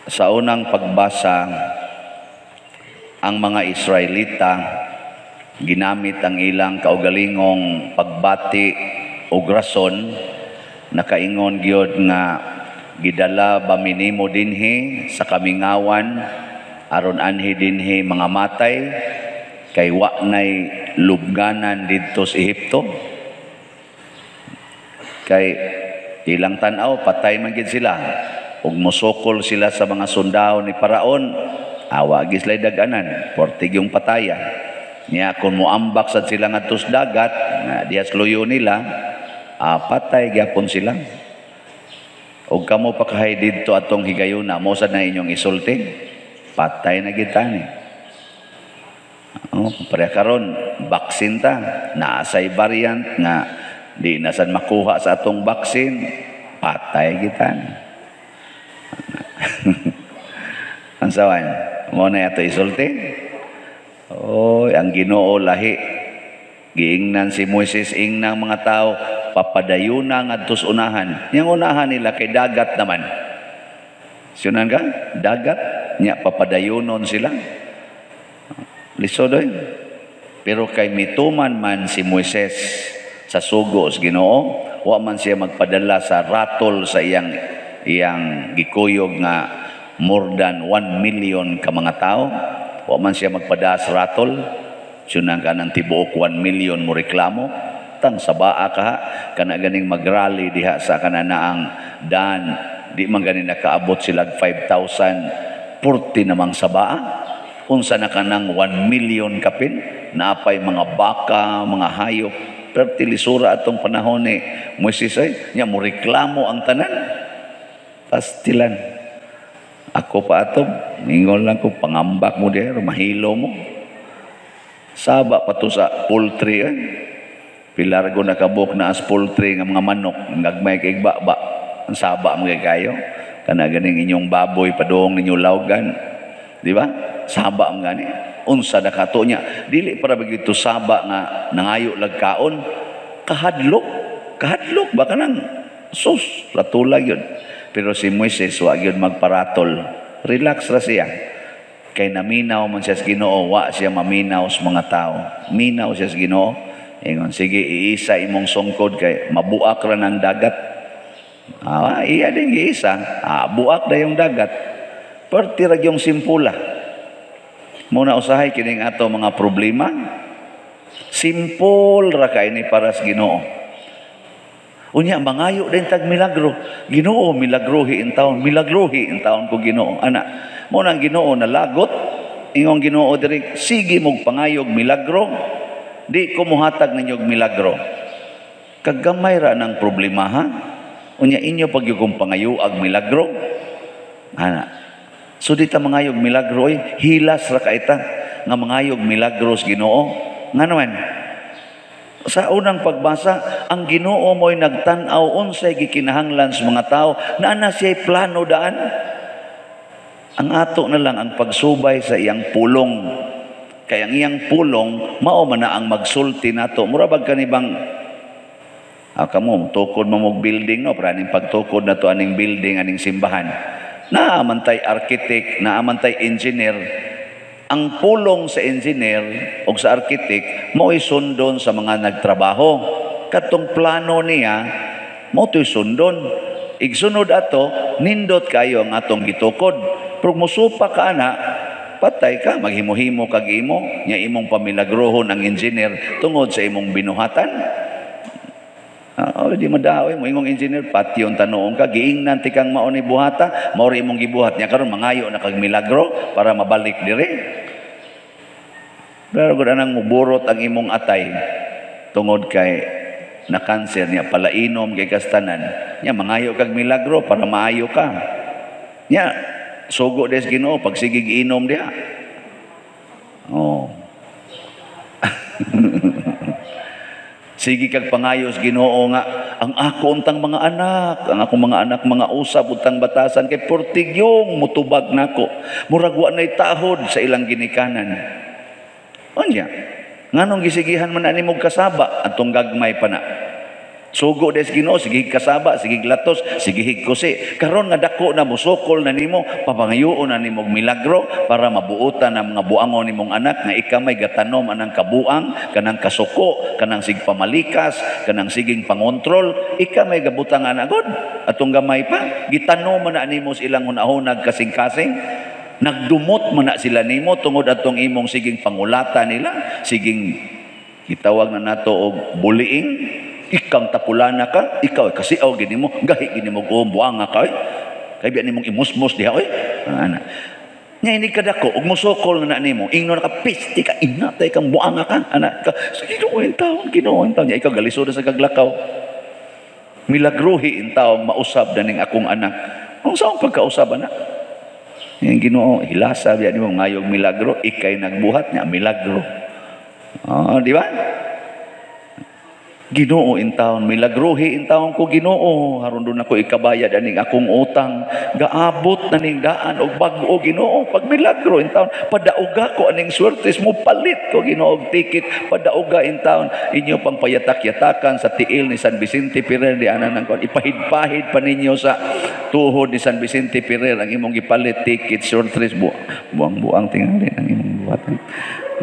Sa unang pagbasa, ang mga Israelita ginamit ang ilang kaugalingong pagbati og rason. Nakaingon gyud nga gidala ba mi nimo dinhi sa kamingawan aron anhi dinhi mga matay, kay wa nay lubnganan didto sa Ehipto? Kay ilang tan-aw, patay man gid sila. Ug mosukol sila sa mga sundao ni Paraon, awa gid sila daganan, portig yung pataya. Nya kung moambak sad sila ngadto sa dagat, nga diha sa luyo nila, patay gyapon sila. Ug kamo pa kahay didto atong higayuna, mo sad na inyong isulti, patay na gid tani. Oh, pareha karon, vaccine ta, naa say variant nga di na sad makuha sa atong vaccine, patay gid tani. Ang sawan, mo na ato isulti. Oy, ang Ginoo lahi. Giingnan si Moises, ingnang mga tao, papadayuna ngadto sa unahan. Yang unahan nila kay dagat naman. Siyunan ka? Dagat. Nya papadayunon sila. Lisod oy. Pero kay mituman man si Moises sa sugo sa Ginoo, wa man siya magpadala sa ratol sa iyang iyang gikuyog nga more than 1 million ka mga tao. Wa man siya magpadala sa ratol. Siyunan ka ng tibuok 1 million mo reklamo. Tang sabaa ka ha, kana ganing magrally diha sa kananaang dan, di man gani nakaabot sila 5,000, purti namang sabaa. Unsa na kanang 1 million kapin, naapay mga baka, mga hayop, perti lisura atong panahon ni Moises ay, nya mo reklamo ang tanan. Pastilan. Ako pa ato, ningon lang ko, pangambak mo diha, mahilo mo. Saba pa to sa poultry eh. Pilargo nakabuk na as poultry nga mga manok, gagmay kay ba. Ang saba mo kay kayo. Kana ganing inyong baboy padung ninyo lawgan. Di ba? Saba mo gani. Unsa na kato niya. Dili para bagito saba nga nangayo lag kaon. Kahadlok. Kahadlok ba kanang sus, latula yun. Pero si Moises wa gyud magparatol. Relax ra siya. Kay naminaw man siya sa Ginoo, wa siya maminaw sa mga tao. Minaw siya sa Ginoo. Ingon, sige, iisa imong sungkod kay mabuak ra ng dagat. Iya din giisa. Buak na yung dagat. Perti ra yung simpula. Muna usahay kining ato mga problema. Simple ra kay ni para sa Ginoo. Unya mangayo din tag milagro. Ginoo, milagrohi in taon, milagrohi in taon ko Ginoo. Ana, mo nang Ginoo nalagot, ingong Ginoo diri, sige mog pangayog milagro. Di ko mohatag ninyog milagro. Kagamay ra ng problema ha. Unya inyo pag yung pangayo ag milagro. Ana. So di ta mangayog milagro oy, hilas ra kaita nga mangayog milagro sa Ginoo. Ngano man? Sa unang pagbasa, ang Ginoo mo'y nagtan-aw unsay gikinahanglan sa mga tao, naa na siya'y plano daan. Ang ato na lang ang pagsubay sa iyang pulong. Kay ang iyang pulong mao man na ang magsulti nato. Mura bag kanibang kamo tukod mo og building no, para aning pagtukod na to aning building aning simbahan. Naa man tay architect, naa man tay engineer. Ang pulong sa engineer o sa architect mo'y sundon sa mga nagtrabaho. Katong plano niya mo to'y sundon. Igsunod ato, nindot kayo ang atong gitukod. Pero musupa ka ana, patay ka, maghimo-himo kag imo, nya imong pamilagrohon ang engineer tungod sa imong binuhatan. Oh, di madaoy mo imong engineer patyon tanuong ka, giingnan ti kang mao ni buhata, mao ri imong gibuhat nya karon mangayo na kag milagro para mabalik diri. Pero gud anang muburot ang imong atay tungod kay na kanser niya palainom kay kastanan nya mangayo kag milagro para maayo ka. Nya sugo des Ginoo pag sige inom diha. Oh. Sige kag pangayos Ginoo nga ang ako untang mga anak, ang akong mga anak mga usab untang batasan kay portigyong mutubag nako. Murag wa nay tahod sa ilang ginikanan. Unya, nganong gisigihan man ani mog kasaba atong gagmay pa na. Sugo des Ginoo, sige kasaba, sige latos, sige kusi. Karon nga dako na, musukol na nimo, papangayoon na nimo milagro para mabuotan ang mga buangon nimong anak nga ikaw may gatanom anang kabuang, kanang kasuko, kanang sig pamalikas, kanang siging pangontrol, ikaw may gabutang ana god. Atong gamay pa, gitanom man na nimo sa ilang hunahunag kasing-kasing. Nagdumot man na sila nimo tungod atong imong siging pangulata nila, siging gitawag na nato og bullying. Ikang tapulana ka, ikaw kasi aw gini mo, gahi gini mo og buanga ka oy. Kay biya nimong imusmos diha oy. Ana. Nya ini kadako og mosukol na nimo, ingnon ka pisti ka, inatay kang buanga ka, ana ka. Sa Ginoo in taon, Ginoo in taon. Nya ikaw galisod sa kaglakaw. Milagruhi in taon mausab na ning akong anak. Unsa ang pagkausab ana? Yang Ginoo hilasa biya nimo ngayog milagro, ikay nagbuhat nya milagro. Oh, di ba? Ginoo in taon, milagruhi in taon ko Ginoo, haron doon ako ikabayad aning akong utang, gaabot na ning daan og bag-o Ginoo, pag milagro in taon, padauga ko aning swertes mo, palit ko Ginoo og ticket, padauga in taon, inyo pang payatak-yatakan sa tiil ni San Vicente Ferrer di ana nang kon, ipahid-pahid pa ninyo sa tuhod ni San Vicente Ferrer ang imong gipalit ticket swertes, buang-buang tingali ang imong buhat.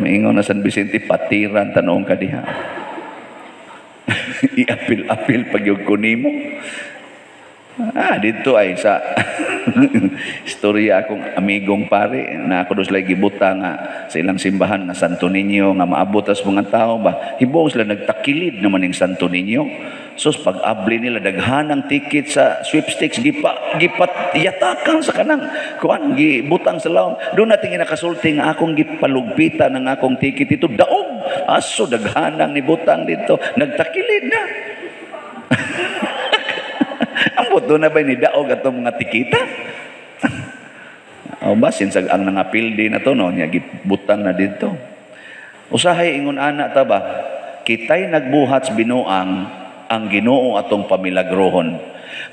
Maingon na San Vicente patiran tanong ka diha. Iapil-apil pag yung kunimo. Ah, dito ay sa istorya akong amigong pare na ako dos lagi gibuta nga sa ilang simbahan nga Santo Niño nga maabot as mga tao ba hibaw sila nagtakilid naman ning Santo Niño. So pag abli nila daghan ang ticket sa sweepstakes gipa gipat yatakan sa kanang kuan gibutang sa lawom. Doon natin nakasulti nga akong gipalugpitan ang akong ticket ito daog. Aso daghanang nibutang dito nagtakilid na. Ambot doon na ba ni daog atong mga tikita? O basin sa ang nangapildi na to no nya gibutang na dito. Usahay ingon ana ta ba kitay nagbuhat sa binuang ang Ginoo atong pamilagrohon.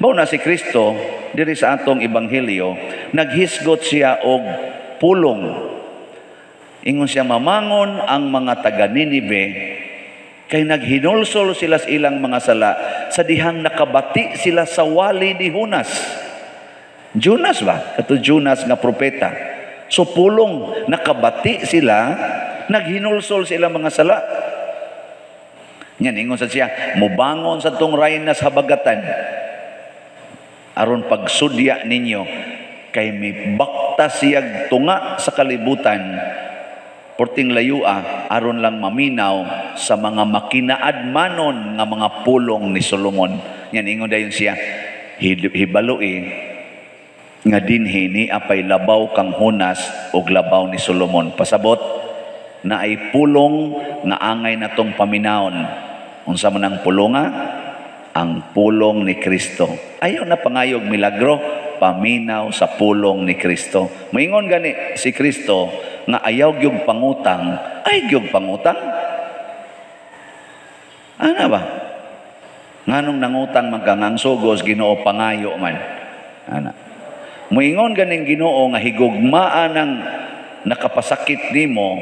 Mao na si Kristo diri sa atong ebanghelyo naghisgot siya og pulong. Ingon siya mamangon ang mga taga Ninive kay naghinulsol sila sa ilang mga sala sa dihang nakabati sila sa wali ni Jonas. Jonas ba? Kato Jonas nga propeta. So pulong nakabati sila, naghinulsol sila mga sala. Yan, ingon sa siya, mubangon sa tong rayna sa habagatan aron pagsudya ninyo kay mibakta siyag tunga sa kalibutan porting layua aron lang maminaw sa mga makinaadmanon nga mga pulong ni Solomon. Yan ingon dayon siya, hibaloi nga dinhi ni apay labaw kang Jonas og labaw ni Solomon. Pasabot na ay pulong nga angay natong paminawon. Unsa man ang pulonga? Ang pulong ni Kristo. Ayaw na pangayog milagro, paminaw sa pulong ni Kristo. Moingon gani si Kristo nga ayaw gyud pangutang, ay gyud pangutang. Ana ba? Nganong nangutang man ka nga ang sugos Ginoo pangayo man. Ana. Moingon ganing Ginoo nga higugmaan ang nakapasakit nimo,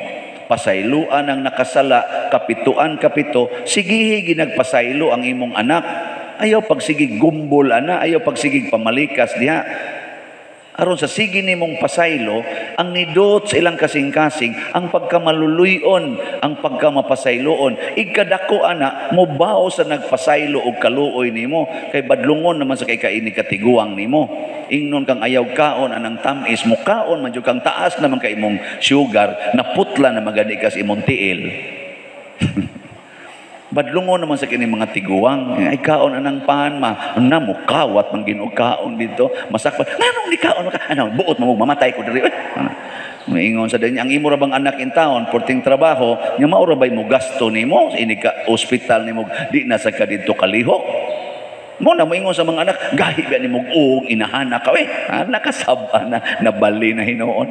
pasayloan ang nakasala, kapituan kapito, sigihi ginagpasaylo ang imong anak. Ayaw pagsigig gumbol ana, ayaw pagsigig pamalikas diha. Aron sa sige nimong pasaylo, ang nidot sa ilang kasing-kasing, ang pagkamaluluyon, ang pagkamapasayloon, igkadako ana, mobao sa nagpasaylo og kaluoy nimo, kay badlungon naman sa kay kaini katiguang nimo. Ingnon kang ayaw kaon anang tamis, mukaon man jud kang taas naman kay imong sugar, naputla na magani ka sa imong tiil. Badlungon naman sa kini mga tiguang, ay kaon anang pan ma, na mukawat man Ginoo kaon dito, masakpan. Nganong ni kaon ka? Ano, buot mo mamatay ko diri. Maingon sa danya, ang imo ra bang anak in taon, porting trabaho, nya mao ra bay mo gasto nimo, ini ka ospital nimo, di na sa ka didto kalihok. Mo na moingon sa mga anak, gahi ba nimo og inahana ka eh. Ah, nakasab na nabali na hinuon.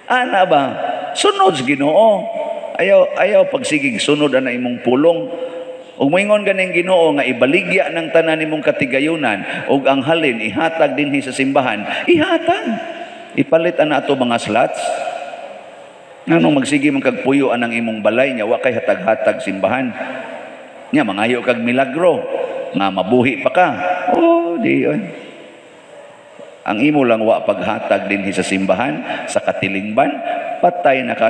Ana ba? Sunod sa Ginoo. Ayaw pagsigig sunod ana imong pulong. Ug moingon ganing Ginoo nga ibaligya ng tanan nimong katigayunan ug ang halin ihatag dinhi sa simbahan, ihatag. Ipalit ana ato mga slots. Nganong magsige man kag puyo anang imong balay nya wa kay hatag-hatag simbahan? Nya mangayo kag milagro nga mabuhi pa ka. Oh, di oy. Ang imo lang wa paghatag dinhi sa simbahan, sa katilingban, patay na ka.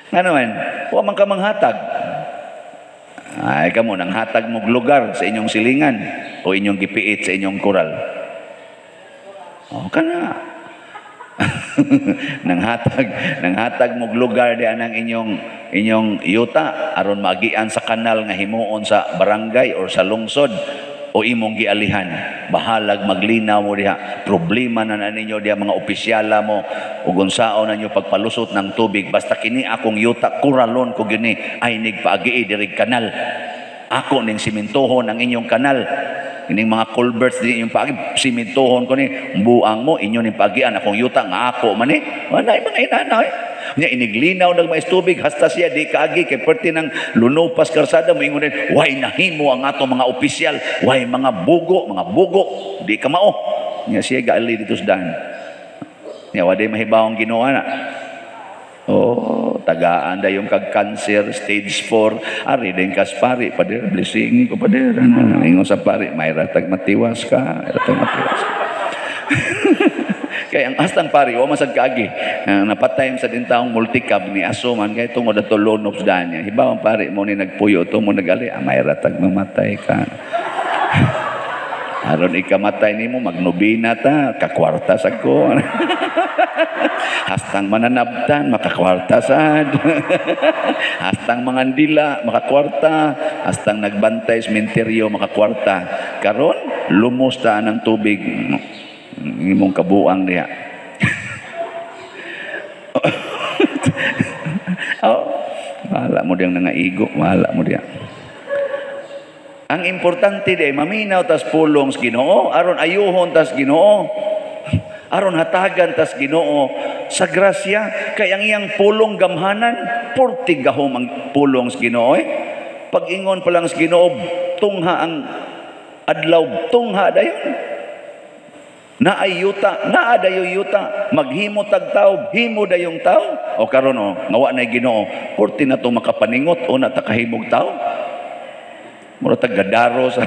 Ngano man, wa man ka manghatag. Ay kamo nang hatag mog lugar sa inyong silingan o inyong gipiit sa inyong kural. O kana. Nang hatag mog lugar di anang inyong inyong yuta aron maagian sa kanal nga himuon sa barangay or sa lungsod o imong gialihan. Bahalag maglinaw mo diha, problema na na ninyo diha, mga opisyala mo ug unsaon na ninyo pagpalusot ng tubig, basta kini akong yuta, kuralon ko gini ay nigpaagi diri kanal, ako ning simintohon ang inyong kanal, ining mga culverts di inyong paagi, simintohon ko ni, buang mo inyo ning paagian akong yuta nga ako man ni. Wala mga inana eh. Nya iniglinaw nagmais tubig hasta siya di kaagi kay perti ng lunopas karsada. Moingon din, "Way nahimo ang ato mga opisyal, way mga bugo, mga bugo, di ka mao." Nya siya gaali dito sa daan. Nya waday mahibawong Ginoo na. Oh, tagaan dayong kag cancer stage 4. Ari din kas pari, "Pader, blessing ko, pader." Ano, ingon sa pari, "May ratag matiwas ka, may ratag matiwas ka." Kay ang astang pari, wa man sad kaagi. Napatay sa din taong multicab ni aso man kay tungod ato lonop sa daan niya. Hibaw ang pari mo ni nagpuyo to mo nagali, "Ah, may ratag mamatay ka. Aron ikamatay nimo magnobina ta, kakwarta sa ko. Hastang mananabtan, makakwarta sad. Hastang mangandila, makakwarta. Hastang nagbantay sa sementeryo, makakwarta. Karon, lumos ta ng tubig. Imong kabuang diha." Oh, bahala mo diyang nangaigo, bahala mo diya. Ang importante di maminaw tas pulong sa Ginoo, aron ayuhon tas Ginoo. Aron hatagan tas Ginoo sa grasya kay ang iyang pulong gamhanan, purti gahom ang pulong sa Ginoo eh. Pag-ingon pa lang sa Ginoo, tungha ang adlaw, tungha dayon. Naay yuta, naa dayo yuta, maghimo tag tawo, himo dayong tawo. O karon o, ngawa na Ginoo, purti na to makapaningot o na ta kahimog tawo. Mura tag gadaro sa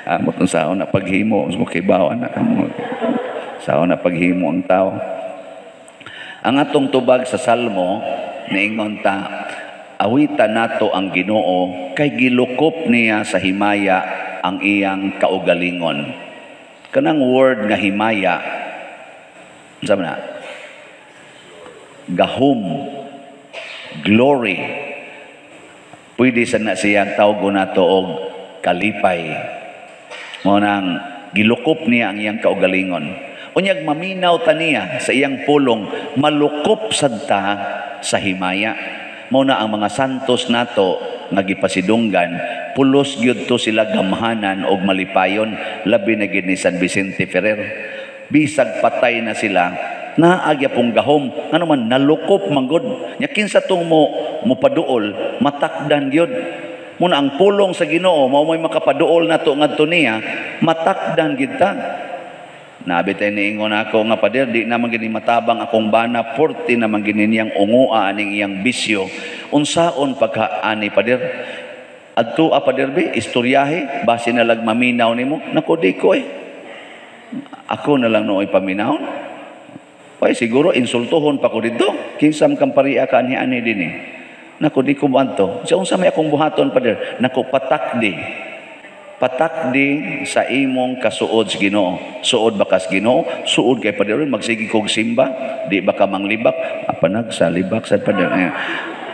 amot ang saon na paghimo, mo kibaw anak kamo. Saon na paghimo ang tao. Ang atong tubag sa Salmo, niingon ta, "Awitan nato ang Ginoo kay gilukop niya sa himaya ang iyang kaugalingon." Kanang word nga himaya, unsa man na? Gahom, glory. Pwede sa na siya tawag nato og kalipay. Mo nang gilukop niya ang iyang kaugalingon. Unyag maminaw ta niya sa iyang pulong, malukop sad ta sa himaya. Mao na ang mga santos nato nga gipasidunggan, pulos gyud to sila gamhanan og malipayon, labi na gid ni San Vicente Ferrer. Bisag patay na sila, naagya pong gahom, ngano man nalukop manggod. Nya kinsa tong mo mopaduol, matakdan gyud. Muna ang pulong sa Ginoo mao mo'y makapaduol nato ngadto niya, matakdan gid ta. Nabi tayo niingon ako nga, "Pader, di naman gini matabang akong bana, porti naman gini niyang ungua aning iyang bisyo. Unsaon pagka ani, pader? Adto a pader bi, istoryahe, base na lag maminaw nimo." Nako, di ko eh. Ako na lang nooy paminawon. Ay, siguro insultuhon pa ko dito. Kinsam kang pariya ka ani ani din eh. Nako, di ko buanto. Sa unsa may akong buhaton, pader? Nako, patakdi. Patakdi sa imong kasuod sa Ginoo. Suod ba kas Ginoo? Suod kay pader, magsige kog simba, di ba ka manglibak? Apanag sa libak sa pader. Eh,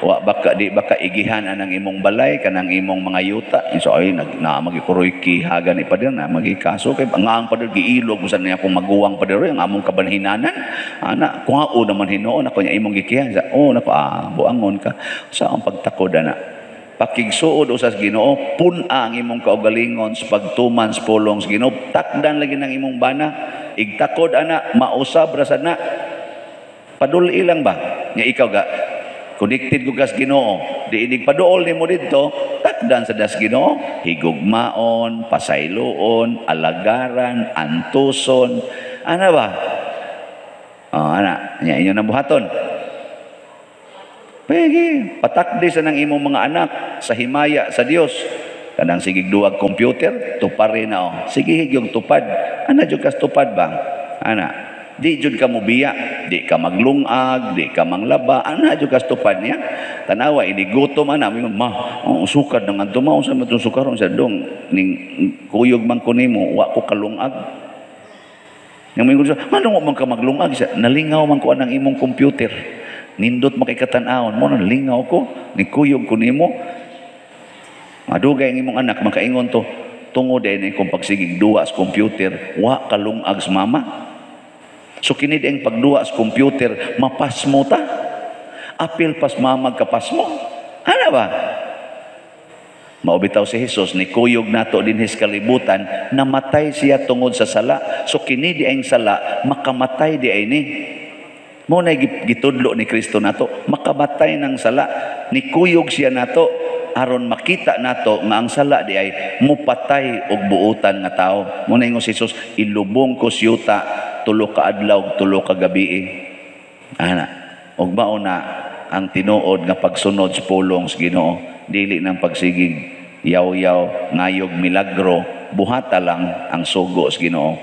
wa ba ka, di ba ka igihan anang imong balay kanang imong mga yuta? So ay nag na magikuroy kihagan ni pader na magikaso kay ang ang pader giilog mo sa niya akong maguwang pader ang among kabanhinanan. Ana kuhao naman hinuon ako niya imong gikihan sa oh nako ah buangon ka sa ang pagtakod ana. Pakigsuod usas Ginoo, pun-a ang imong kaugalingon sa pagtuman sa pulong sa Ginoo, takdan lagi ng imong bana, igtakod ana, mausab ra sad na. Paduli lang ba? Nya ikaw ga connected ko kas Ginoo, di inig paduol nimo didto, takdan sa das Ginoo, higugmaon, pasayloon, alagaran, antuson, ana ba? Oh, ana, Nya inyo nang buhaton. Pwede, patakdi sa nang imong mga anak sa himaya sa Dios. Kanang sigig duwag computer, tupari na oh. Sige higyong tupad. Ana jud kas tupad ba? Ana. Di jud ka mobiya, di ka maglungag, di ka manglaba. Ana jud kas tupad niya. Tanawa ini gutom ana, ma, oh, sukad nang adto ma, unsa man tong sukaron sa dong ning kuyog man ko nimo, wa ko kalungag. Yang moingon siya, manong man ka maglungag siya, nalingaw man ko anang imong computer. Nindot makikatan-awon mo, nalingaw ko, ni kuyog ko nimo. Madugay ang imong anak, makaingon to, tungod din kung pagsigig duwa sa computer, wa kalungag sa mama. So kini ang pagduwa sa computer, mapasmo ta. Apil pas mama kapasmo. Ano ba? Maubitaw si Jesus, ni kuyog nato dinhis kalibutan, namatay siya tungod sa sala. So kini di ang sala, makamatay di ay ni. Mo na gitudlo ni Kristo nato, makamatay ng sala. Ni kuyog siya nato, aron makita nato nga ang sala di ay mupatay og buutan nga tao. Mo na ingon si Jesus, ilubong ko siyuta 3 ka adlaw ug 3 ka gabi. Ana, ug mao na ang tinuod nga pagsunod sa pulong sa Ginoo, dili nang pagsigig yaw-yaw ngayog milagro, buhata lang ang sugo sa Ginoo.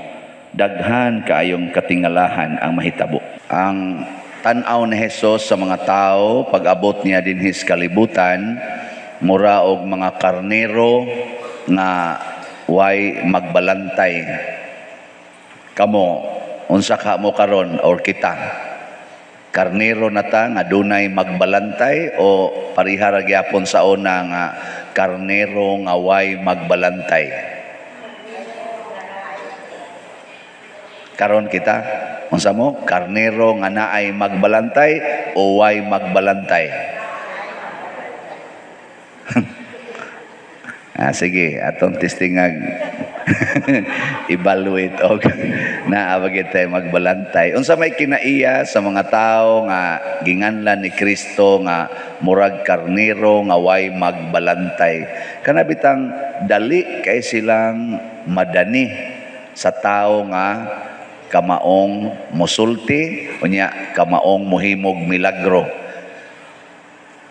Daghan kaayong katingalahan ang mahitabo. Ang tan-aw ni Jesus sa mga tao pag-abot niya dinhis kalibutan, mura og mga karnero nga way magbalantay. Kamo, unsa ka mo karon or kita? Karnero na ta nga dunay magbalantay o parihara gyapon sa una nga karnero nga way magbalantay? Karon kita, unsa mo? Karnero nga naay magbalantay o way magbalantay? Sige, atong testingag evaluate og naa ba gyud tay magbalantay. Unsa may kinaiya sa mga tawo nga ginganlan ni Kristo nga murag karnero nga way magbalantay? Kana bitang dali kay silang madani sa tawo nga kamaong mosulti unya kamaong mohimog milagro.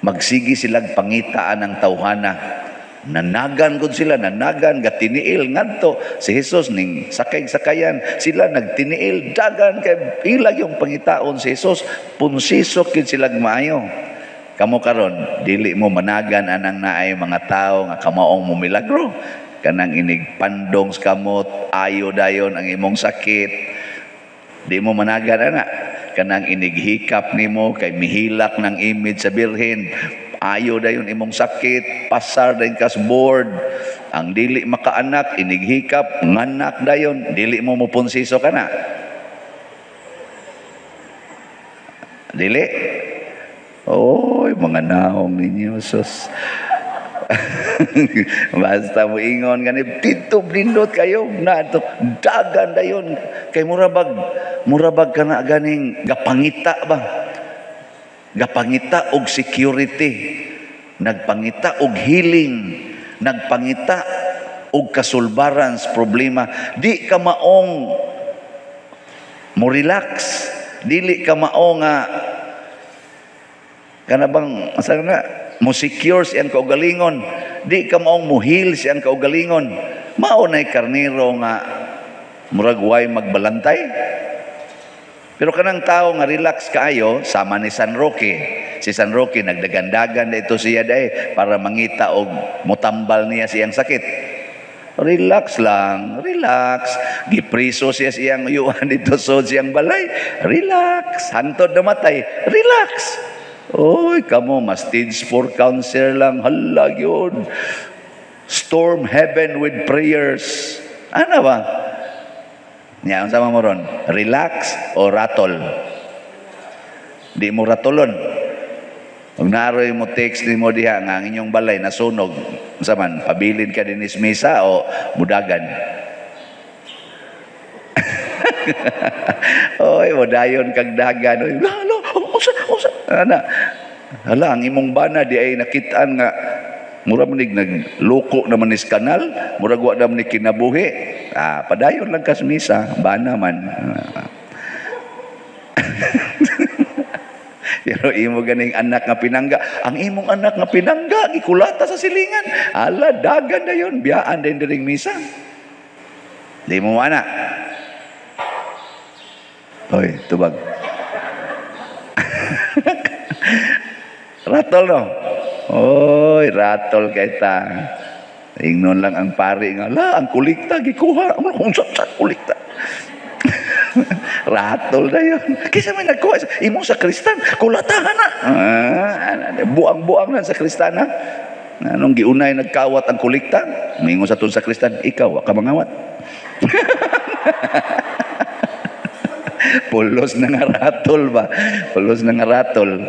Magsigi silang pangitaan ang tawhana. Nanagan gud sila, nanagan gatiniil ngadto si Jesus ning sakay sakayan sila nagtiniil dagan kay ilag yung pangitaon si Jesus, punsisok gid sila maayo. Kamo karon dili mo managan anang naay mga tawo nga kamaong mo milagro, kanang inig pandong sa kamot ayo dayon ang imong sakit, di mo managan ana. Kanang inighikap nimo kay mihilak ng image sa birhen, ayo dayon imong sakit, pasar dayon kas board. Ang dili makaanak inighikap nganak dayon, dili mo mopunsiso kana. Dili. Oy, mga naong ninyo sus. Basta mo ingon gani dito blindot kayo na to dagan dayon kay murabag kana ganing gapangita ba, gapangita og security, nagpangita og healing, nagpangita og kasulbaran sa problema. Di ka maong mo relax, dili ka maong nga kana bang asa na mo secure siyang kaugalingon, di ka maong mo heal siyang kaugalingon. Mao nay karnero nga murag way magbalantay. Pero kanang tao nga relax kaayo, sama ni San Roque. Si San Roque nagdagandagan na ito siya day para mangita og motambal niya siyang sakit. Relax lang, relax. Gipriso siya siyang uyuan dito so siyang balay. Relax. Hantod namatay, relax. Oy, kamo mas stage 4 cancer lang, hala yun. Storm heaven with prayers. Ano ba? Nya, unsa man mo ron? Relax o ratol? Di mo ratolon. Kung naroy mo text nimo diha nga ang inyong balay nasunog, unsa man, pabilin ka dinis misa o mudagan? Oy, mudayon kag dagan. Oy, lalo, usa, usa. Ana. Hala, ang imong bana di ay nakitaan nga mura man nig nagloko naman is kanal, murag wa naman ni kinabuhi. Ah, padayon lang kas misa, bana man. Pero imo ganing anak nga pinangga, ang imong anak nga pinangga gikulata sa silingan. Ala, dagan na yun, biyaan din diring misa. Di mo ana. Hoy, tubag. Ratol no? Oy, ratol kay ta. Ingnon lang ang pari nga, la, ang kulikta gikuha. Unsa sa kulikta? Ratol na yun. Kaysa may nagkuha, imong sa kristan, kulatahan na. Buang-buang na sa kristan, ha? Anong giunay nagkawat ang kulikta? Mingon sa tun sa kristan, ikaw, ka mangawat. Pulos na nga ratol ba? Pulos na nga ratol.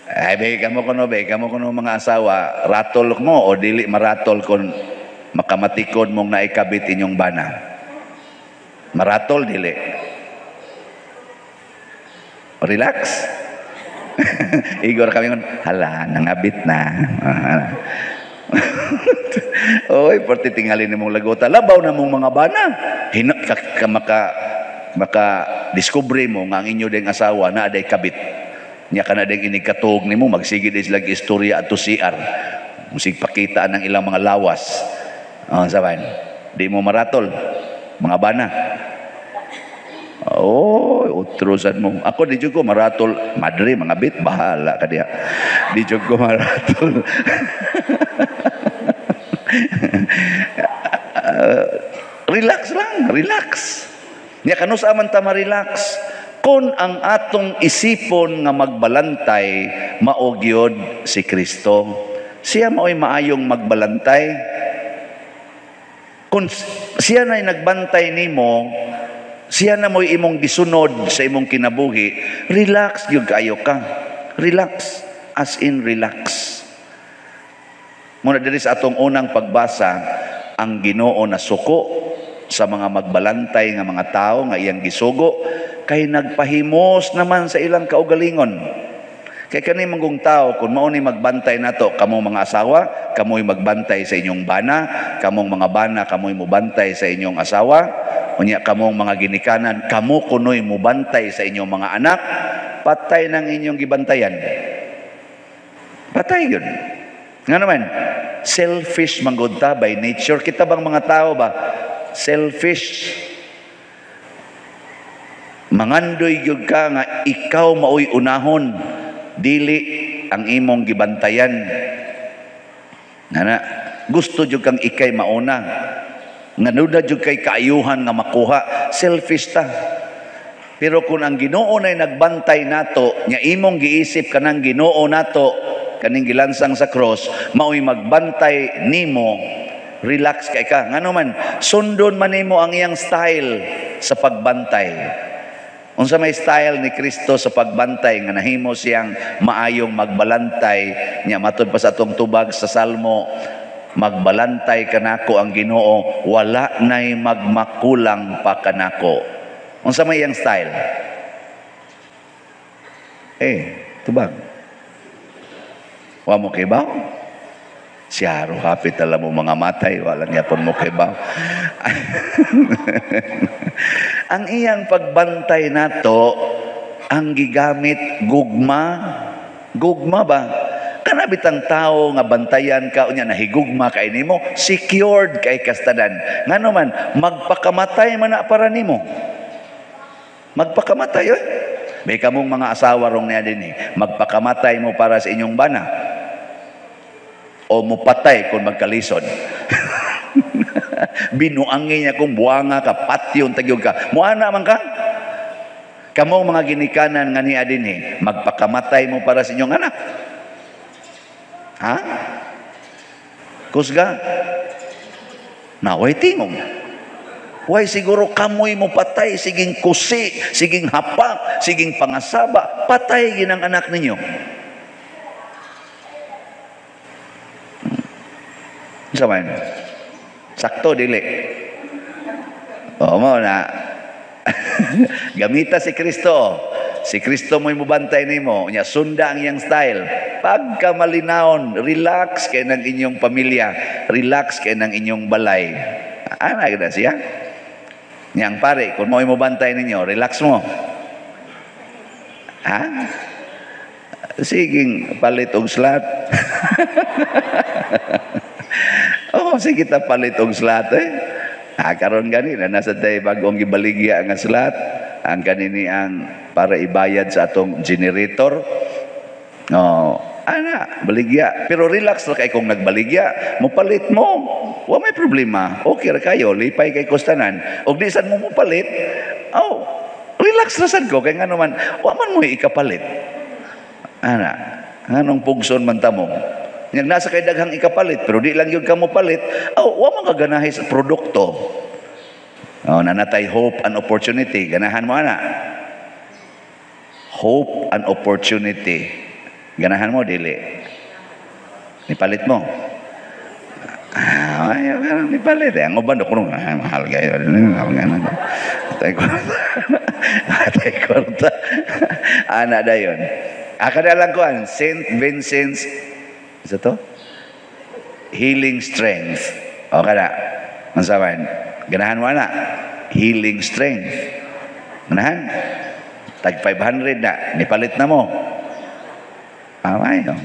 Ay, beka mo kuno mga asawa, ratol mo o dili maratol kung makamatikod mong naikabit inyong bana. Maratol, dili. Relax. Igor kami ngon, hala, nangabit na. Oy, porti tingalin nimong lagota, labaw na mong mga bana. Hina, ka, ka, maka, maka discover mo nga ang inyo ding asawa na aday kabit. Nya ka na ding inikatuog nimo, magsige din sila istorya at to CR. Musig pakita ng ilang mga lawas. Oh, saban, di mo maratol, mga bana. Oh, utrosan mo. Ako di jud ko maratol, madre mga bit, bahala ka diha. Di jud ko maratol. Relax lang, relax. Nya kanus aman ta ma-relax? Kung ang atong isipon nga magbalantay, mao gyud si Kristo. Siya mao'y maayong magbalantay. Kung siya na'y nagbantay nimo, siya na mo'y imong gisunod sa imong kinabuhi, relax gyud kaayo ka. Relax, as in relax. Muna diri sa atong unang pagbasa, ang Ginoo na suko sa mga magbalantay nga mga tao nga iyang gisugo, kay nagpahimos naman sa ilang kaugalingon. Kay kani manggong tao, kung mao ni magbantay nato, kamong mga asawa, kamoy magbantay sa inyong bana, kamong mga bana, kamoy mobantay sa inyong asawa, unya kamong mga ginikanan, kamo kunoy mobantay sa inyong mga anak, patay ng inyong gibantayan. Patay yun. Nga naman, selfish manggod ta by nature. Kita bang mga tao ba? Selfish. Mangandoy gyud ka nga ikaw maoy unahon, dili ang imong gibantayan. Nana, gusto jud kang ikay mauna. Nganuda jud kay kaayuhan nga makuha, selfish ta. Pero kung ang Ginoo nay nagbantay nato, nya imong giisip kanang Ginoo nato, kaning gilansang sa cross, maoy magbantay nimo, relax kay ka. Ngano man, sundon man nimo ang iyang style sa pagbantay. Unsa may style ni Kristo sa pagbantay nga nahimo siyang maayong magbalantay, nya matud pa sa atong tubag sa Salmo, magbalantay kanako ang Ginoo, wala nay magmakulang pa kanako. Unsa may iyang style? Tubag. Wa mo kibaw? Siyaro hapit alam mo mga matay, wala niya pon mo kibaw. Ang iyang pagbantay nato, ang gigamit gugma. Gugma ba? Kanabitang tao nga bantayan ka unya nahigugma kay nimo, secured kay kastadan. Ngano man magpakamatay man na para nimo. Magpakamatay oy. May kamong mga asawa rong niya din eh. Magpakamatay mo para sa inyong bana. O mupatay kung magkalisod. Binuangin niya kung buwanga ka, patyon tagyog ka. Muana man ka. Kamong mga ginikanan nga niya din eh, magpakamatay mo para sa inyong anak. Ha? Kusga? Naway tingog. Way siguro kamoy mo patay, siging kusi, siging hapak, siging pangasaba, patay ginang anak ninyo. Sa man? Sakto, dili. O mo na. Gamita si Kristo. Si Kristo mo'y mubantay nimo. Nya sunda ang iyang style. Pagka malinaon, relax kay ng inyong pamilya, relax kay ng inyong balay. Ana gid siya. Niyang pare, kung mo'y mubantay ninyo, relax mo. Ha? Siging palit og slot. Oh, sige ta palit og slot eh. Ah, karon gani na nasa tay bagong gibaligya nga slot. Ang kanini ang para ibayad sa atong generator. Oh, ana, baligya. Pero relax ra kay kung nagbaligya, mopalit mo. Wa may problema. Okay ra kayo, lipay kay kustanan. Og di sad mo mopalit, oh, relax ra sad ko kay ngano man wa man mo ikapalit. Ana, nganong pugson man ta mo? Yang nasa kay daghang ikapalit, pero di lang yun ka mo palit, oh, wa man ka ganahi sa produkto. Oh, nanatay hope and opportunity. Ganahan mo ana. Hope and opportunity. Ganahan mo, dili. Nipalit mo. Ah, ay, nipalit. Eh, ang uban, kuno, ah, mahal kayo. Atay kwarta. Atay kwarta. Ana dayon. Aka na lang kuan, St. Vincent's, isa to? Healing Strength. O kada. Mansaman. Ganahan mo ana. Healing Strength. Ganahan. Tag 500 na. Nipalit na mo. Amay. Oh.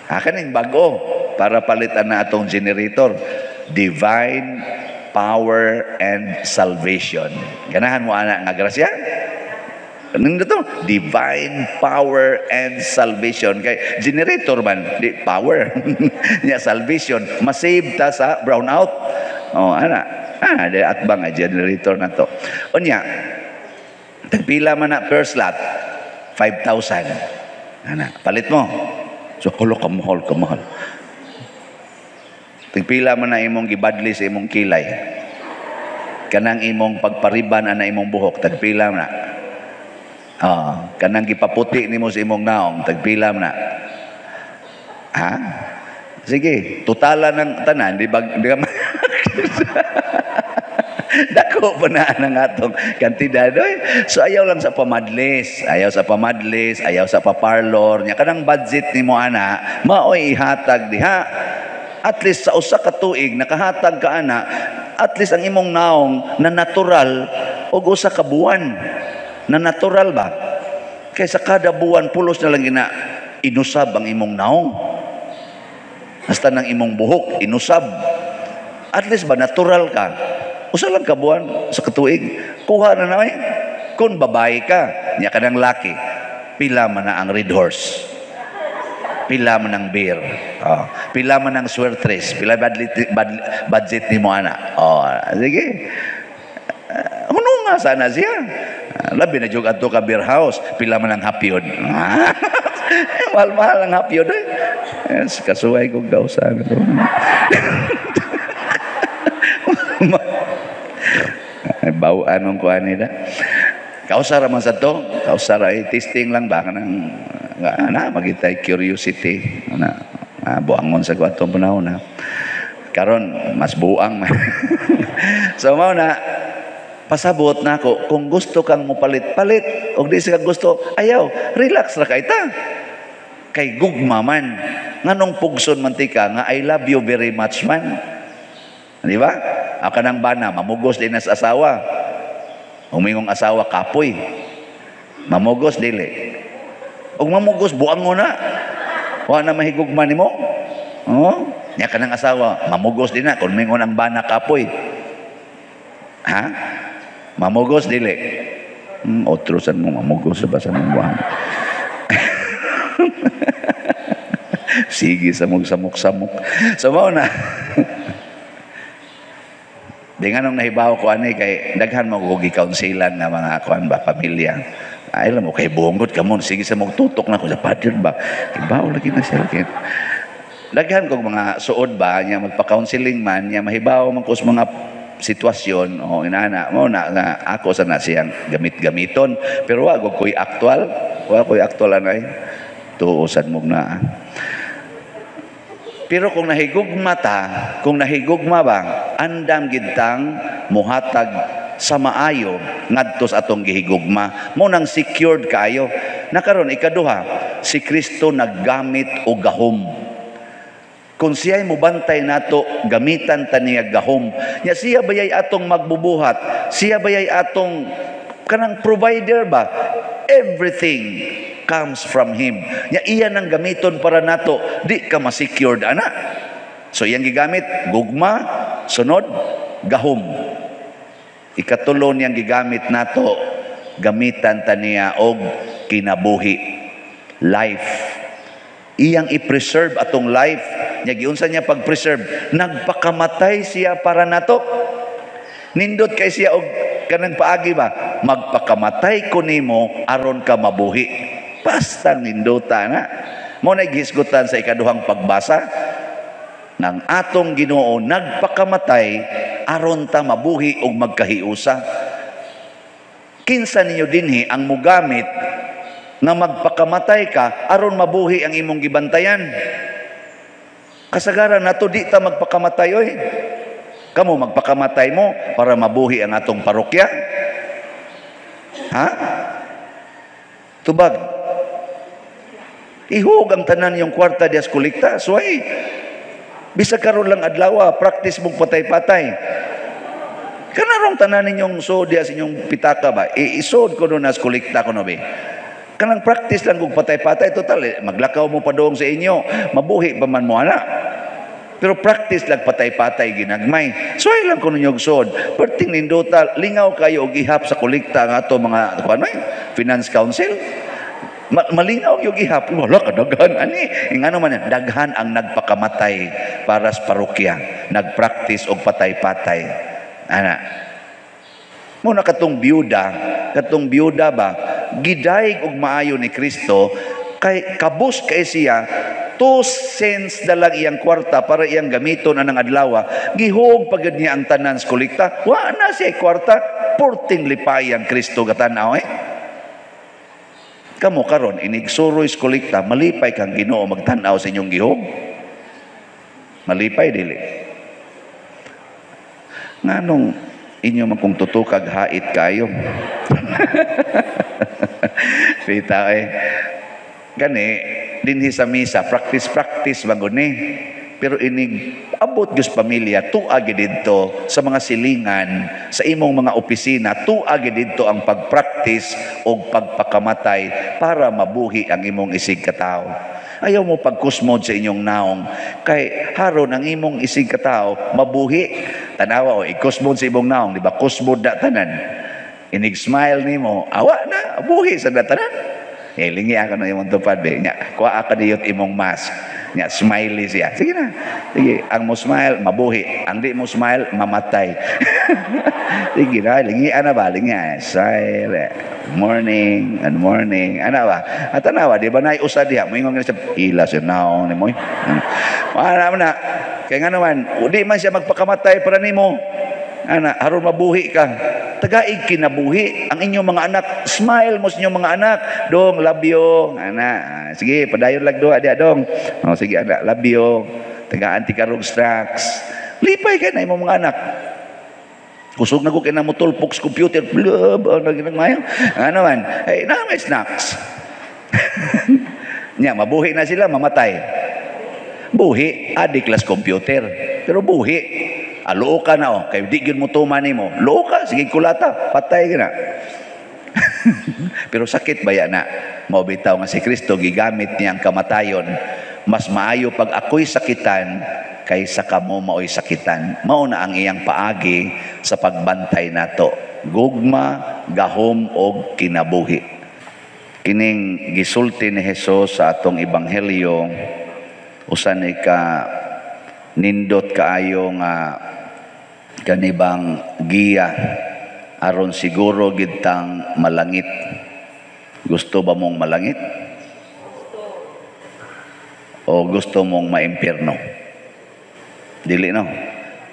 Akin bago para palitan na atong generator. Divine Power and Salvation. Ganahan mo ana nga grasya? Ano to? Divine Power and Salvation. Kay generator man, di power. Nya salvation, masave ta sa brownout. Oh, ana. Ah, di atbang nga generator na to. Unya, tagpila man na per slot? 5,000. Ana, palit mo. So, hulo ka mahal, ka mahal. Tagpila man na imong gibadli sa imong kilay. Kanang imong pagpariban ana imong buhok, tagpila man na. Ah, kanang gipaputi nimo sa imong naong, tagpila man na. Ha? Sige, totala ng tanan, di ba? Di ba dako pa na ang atong kantidad. Oy. So ayaw lang sa pamadlis, ayaw sa pamadlis, ayaw sa paparlor nya kanang budget nimo ana, maoy ihatag diha. At least sa usa ka tuig nakahatag ka ana, at least ang imong naong na natural og usa ka buwan. Na natural ba? Kaysa kada buwan pulos na lang gina inusab ang imong naong. Hasta ng imong buhok inusab. At least ba natural ka? Usa lang ka buwan sa katuig. Kuha na naman. Kung babae ka, niya ka ng laki, pila man na ang Red Horse. Pila man ang beer. Oh, pila man ang swertres. Pila budget ni mo ana. Oh, sige. Huno nga sana siya. Labi na jug adto ka beer house, pila man ang hapyod. Mahal-mahal ang hapyod eh. Yes, kasuway ko gausan. Bawaan mong kuha nila. Kausara man sa to, kausara eh, testing lang ba kanang na magitay curiosity na buangon sa atong panahon na. Karon mas buang. So mao na pasabot na ako kung gusto kang mopalit palit og di ka gusto ayaw, relax ra kay ta. Kay gugma man. Nganong pugson man tika nga I love you very much man. Di ba? Ang kanang bana mamugos din sa asawa. Umingong asawa kapoy. Mamugos dili. Og mamugos buang mo na. Wa na mahigugma nimo. Oh, nya kanang asawa mamugos din na kun mingon ang bana kapoy. Ha? Mamugos dili. Otro san mo mamugos sa basa mong buang. Sige samok-samok-samok. So mao na. Di nga nung nahibaw ko ani kay daghan mo og gi-counselan nga mga kuan ba pamilya. Ay alam mo kay buongot ka mo sige sa tutok na ko sa father ba. Hibaw lagi na siya lagi. Daghan kog mga suod ba nya magpa-counseling man nya mahibaw man ko sa mga sitwasyon o inana mo na nga ako sa na siyang gamit-gamiton pero wa gud koy aktual, wa koy aktual anay. Tuosan mo na. Pero kung nahigugma ta, kung nahigugma ba, andam gintang muhatag sa maayo ngadto sa atong gihigugma. Mo nang secured kaayo. Nakaron ikaduha, si Kristo naggamit og gahom. Kung siya'y mubantay nato, gamitan ta niya gahom. Nya siya bayay atong magbubuhat, siya bayay atong kanang provider ba? Everything comes from Him. Nya iya nang gamiton para nato, di ka ma-secured ana. So iyang gigamit gugma, sunod gahom. Ikatulo niyang gigamit nato, gamitan ta niya og kinabuhi, life. Iyang i-preserve atong life. Nya giunsa niya pag-preserve? Nagpakamatay siya para nato. Nindot kay siya og kanang paagi ba, magpakamatay ko nimo aron ka mabuhi. Basta nindota na. Mo na gihisgutan sa ikaduhang pagbasa ng atong Ginoo nagpakamatay aron ta mabuhi og magkahiusa. Kinsa ninyo dinhi ang mugamit nga magpakamatay ka aron mabuhi ang imong gibantayan? Kasagaran nato di ta magpakamatay oy. Kamo, magpakamatay mo para mabuhi ang atong parokya? Ha? Tubag. Ihog ang tanan yung kwarta dias kolekta. Suway. Bisag karon lang adlaw, practice mong patay-patay. Kanarong tanan ninyong sod diya sa inyong pitaka ba? Isod ko no nas kolekta ko no be. Kanang practice lang kung patay-patay, total, eh, maglakaw mo pa doon sa inyo, mabuhi pa man mo ana. Pero practice lang patay-patay ginagmay. So ay lang kuno ninyong sod. Perting nindota, lingaw kayo og ihap sa kolekta nga ato mga kuan eh, Finance Council. Malingaw yung ihap. Wala ka daghan ani. Ingano man yan, daghan ang nagpakamatay para sa parokya. Nagpractice og patay-patay. Ana. Muna katong biyuda ba, gidayeg og maayo ni Kristo kay kabus kay siya 2 cents na lang iyang kwarta para iyang gamiton anang adlaw. Gihog pagid niya ang tanan sa kolekta. Wa na siya kwarta, porting lipay ang Kristo gatanaw eh. Kamo karon inig suroy sa kolekta, malipay kang Ginoo magtan-aw sa inyong gihog? Malipay dili? Nganong inyo man kung tutukag hait kayo? Bitaw eh. Gani, dinhi sa misa, practice-practice man gud ni. Pero inig abot gyud sa pamilya, tua gyud didto sa mga silingan, sa imong mga opisina, tua gyud didto ang pagpractice og pagpakamatay para mabuhi ang imong isig katawo. Ayaw mo pagkusmod sa inyong naong kay haron ang imong isig katawo mabuhi. Tanawa o, ikusmod sa imong naong, di ba? Kusmod na tanan. Inig smile nimo, awa na, buhi sa na tanan. Eh, lingi ako na imong tupad, be. Nya, kuha ka diyot imong mask. Nya, smiley siya. Sige na. Sige, ang mo smile, mabuhi. Ang di mo smile, mamatay. Sige na, lingi ana ba? Lingi, smile. Morning, and morning. Ana ba? At tanawa, di ba na usa diha? Moingon nga siya, ila siya naong ni mo. Wala na. Kaya nga naman, di man siya magpakamatay para nimo. Ana, aron mabuhi ka. Tagaig kinabuhi ang inyong mga anak. Smile mo sa inyong mga anak. Dong, love you. Ana, sige, padayon lang doa diya dong. Oh, sige, anak, love you. Tagaan ti karog snacks. Lipay kay na imong mga anak. Kusog na ko kay na mo tulpok sa computer. Blah, blah, mayo. Ano man? Hey, na may snacks. Nya, mabuhi na sila, mamatay. Buhi, adik las computer. Pero buhi. Aluo ka na oh, kay di gyud mo tuman nimo. Luo ka, sige kulata, patay ka na. Pero sakit ba na? Mao bitaw nga si Kristo gigamit niya ang kamatayon. Mas maayo pag ako'y sakitan kaysa kamo mao'y sakitan. Mao na ang iyang paagi sa pagbantay nato. Gugma, gahom og kinabuhi. Kining gisulti ni Jesus sa atong ebanghelyo, usa ni ka nindot kaayo nga kanibang giya aron siguro gitang malangit. Gusto ba mong malangit? O gusto mong maimpierno? Dili no.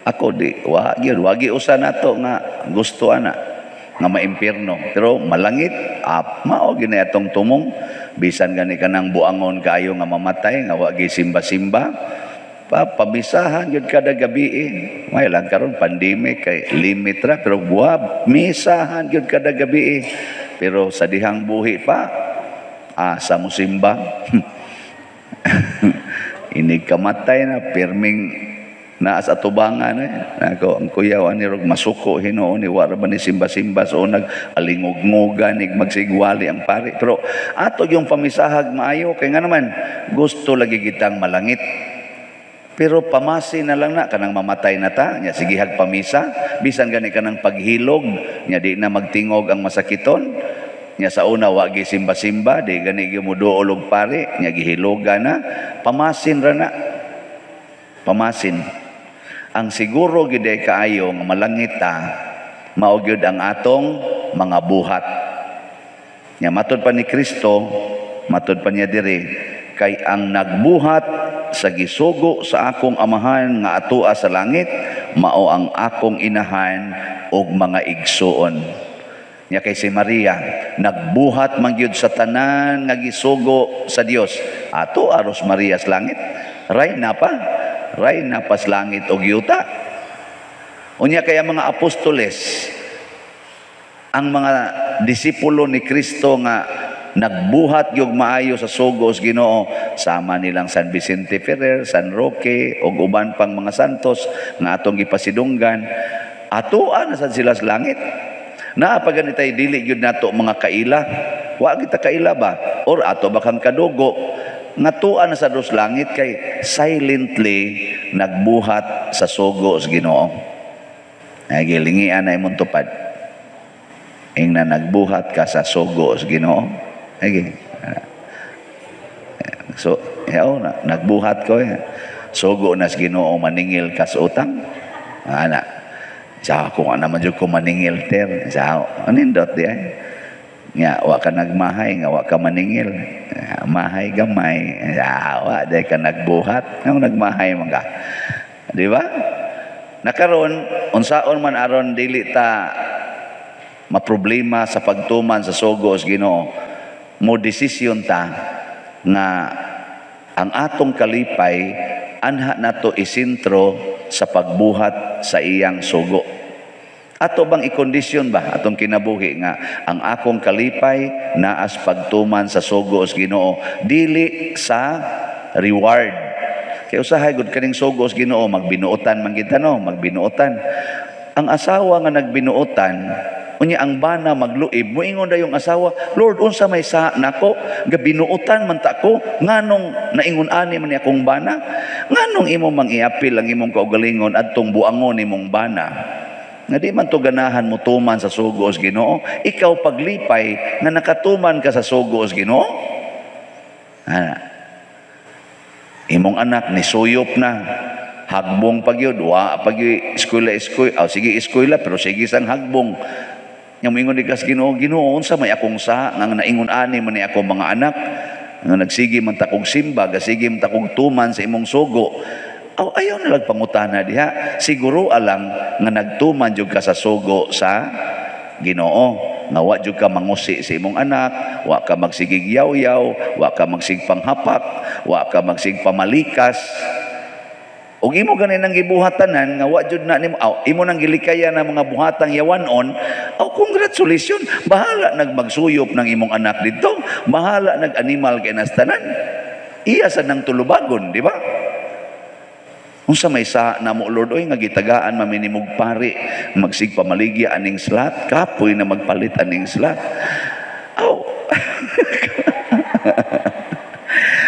Ako di wa gyud, wagi usa nato nga gusto ana nga maimpierno. Pero malangit, ap mao gyud atong tumong, bisan gani kanang buangon kayo nga mamatay nga wa gi simba-simba. Pa pamisahan gyud kada gabi eh. May lang karon pandemic kay limit ra, pero buwa misahan gyud kada gabi eh. Pero sa dihang buhi pa asa mo simba? Inig kamatay na pirming Naa sa atubangan eh. Nako, ang kuyaw ani rog masuko hinuon ni, wara ba ni simba-simba so nag alingog-ngogan ig magsigwali ang pari. Pero ato yung pamisahag maayo kay nga naman gusto lagi kitang malangit. Pero pamasi na lang na kanang mamatay na ta nya, sigihag pamisa bisan gani kanang paghilog nya, di na magtingog ang masakiton nya. Sa una wa gi simba-simba, di gani gyud moduol og pari nya, gihiloga na. Pamasin ra na, pamasin. Ang siguro gid kaayo nga malangit ta, mao gyud ang atong mga buhat. Nya matud pa ni Kristo, matud pa niya diri, kay ang nagbuhat sa gisugo sa akong Amahan nga atoa sa langit, mao ang akong inahan ug mga igsuon. Nya kay si Maria nagbuhat man gyud sa tanan nga gisugo sa Dios. Ato aros Maria sa langit, rayna pa, rayna pas langit og yuta. Unya kaya mga apostoles, ang mga disipulo ni Kristo nga nagbuhat gyud maayo sa sugo sa Ginoo, sama nilang San Vicente Ferrer, San Roque ug uban pang mga santos nga atong gipasidunggan, atoa na sad sila sa langit. Naa pa gani tay dili gyud nato mga kaila, wa kita kaila ba or ato ba kang kadugo nga tua na sa dos langit kay silently nagbuhat sa sugo sa Ginoo. Ay, gilingian na imong tupad. Ingna nagbuhat ka sa sugo sa Ginoo. Ay, so, yaw, na, nagbuhat ko eh. Sugo na sa Ginoo maningil ka sa utang. Ana. Sa ako nga naman jud ko maningil ter. Sa anindot di ay. Nga wa ka nagmahay nga wa ka maningil. Mahay gamay. Wa di ka nagbuhat. Nga nagmahay man ka. Di ba? Nakaron, unsaon man aron dili ta maproblema sa pagtuman sa sugo sa Ginoo, mo desisyon ta nga ang atong kalipay anha nato isentro sa pagbuhat sa iyang sugo. Ato bang ikondisyon ba atong kinabuhi nga ang akong kalipay naas pagtuman sa sugo sa Ginoo, dili sa reward? Kay usahay gud kaning sugo sa Ginoo, magbinuotan man gid no, magbinuotan. Ang asawa nga nagbinuotan, unya ang bana magluib, moingon dayong asawa, "Lord, unsa may sa nako? Gabinuotan man ta ko, nganong naingon ani man ni akong bana?" Nganong imo mang iapil ang imong kaugalingon adtong buangon nimong bana? Nga di man to ganahan mo tuman sa sugo sa Ginoo, ikaw paglipay nga nakatuman ka sa sugo sa Ginoo. Ana. Imong anak ni suyop na, hagbong pagyud, wa pagyud eskwela eskwela, oh, sige eskwela pero sige sang hagbong. Nya moingon di kas Ginoo, "Ginoo, unsa may akong sa nga naingon ani man ni akong mga anak nga nagsige man ta kog simba, gasige man ta kog tuman sa imong sugo?" Aw, ayaw na lang pangutana diha. Siguro alang nga nagtuman jud ka sa sugo sa Ginoo. Nga wa jud ka mangusi sa imong anak, wa ka magsigig yaw-yaw, wa ka magsigpanghapak, wa ka magsigpamalikas. Ug imo gani nang gibuhatanan nga wa jud na nimo, aw, imo nang gilikayan ang mga buhatang yawanon, aw, congratulations, bahala nagmagsuyop ng imong anak didto, bahala nag-animal kay nastanan. Iya sa nang tulubagon, di ba? Unsa may sa namo, Lord, oy, nga gitagaan maminimog pari magsigpamaligya aning slat, kapoy na magpalit aning slat. Aw.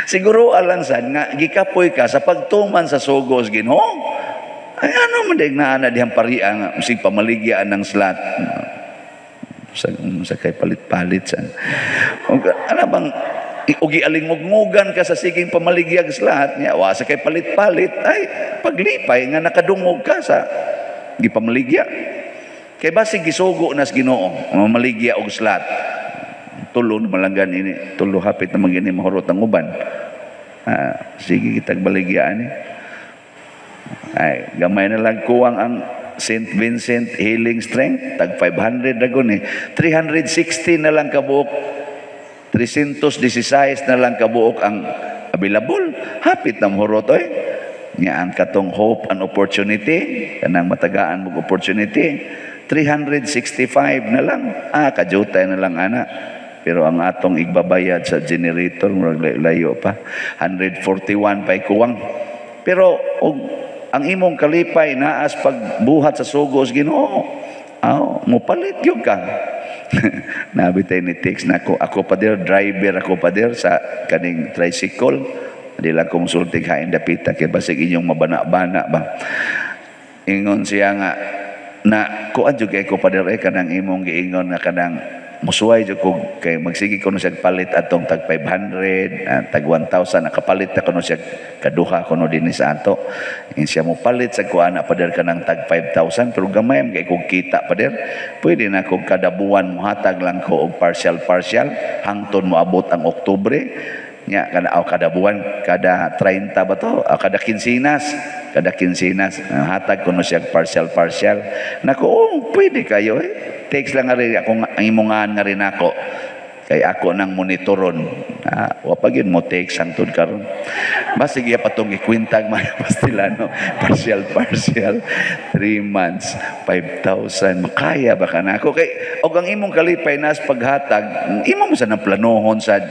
Siguro alang sad nga gikapoy ka sa pagtuman sa sugo sa Ginoo. Ay, ano man dayeg naa na dihang paria nga sigpamaligya anang slat. Sa kay palit-palit san. Ano bang ugi alingog-ngogan ka sa siging pamaligyag slat niya, wa sa kay palit-palit, ay paglipay nga nakadungog ka sa gipamaligya. Kay basig gisugo nas Ginoo mamaligya og slat. Tulo na malanggan ini, tulo hapit na magini mahurot ang uban. Sige kitag baligya ani. Ay, gamay na lang kuwang ang St. Vincent Healing Strength, tag 500 dragon eh. 360 na lang kabuok. 316 na lang kabuok ang available. Hapit na mahurot oy. Nga ang katong hope and opportunity, kanang matagaan mong opportunity, 365 na lang. Kajutay na lang ana. Pero ang atong igbabayad sa generator, murag layo pa. 141 pa'y kuwang. Pero og Ang imong kalipay naas pagbuhat sa sugo sa Ginoo. Aw, mopalit gyud ka. Nabitay ni text na ako, ako pader, driver ako pader sa kaning tricycle. Di lang ko musulti hain dapita kay basig inyong mabana-bana ba. Ingon siya nga na kuan jud kay ko pader eh, kanang imong giingon nga kanang musuway jud ko kay magsige ko no siya palit atong tag 500, tag 1,000, nakapalit na kuno siya kaduha kuno dinhi sa ato. In siya mo palit sa kuan na pader kanang tag 5,000, pero gamay man kay kog kita pader, pwede na kog kada buwan mohatag lang ko og partial partial hangtod moabot ang Oktubre nya kada aw kada buwan, kada 30 ba to? Ah, kada kinsinas, kada kinsinas hatag kuno siya partial partial nako. Oh, pwede kayo eh, text lang nga rin akong ang imongan nga rin ako kay ako nang monitoron. Ah, wa pa gyud mo text hangtod karon. Basig iya pa tong ikwintag mga pastilano, partial partial, 3 months 5,000, makaya ba ka nako? Kay og ang imong kalipay nas paghatag, imo mo sa nang planohon sa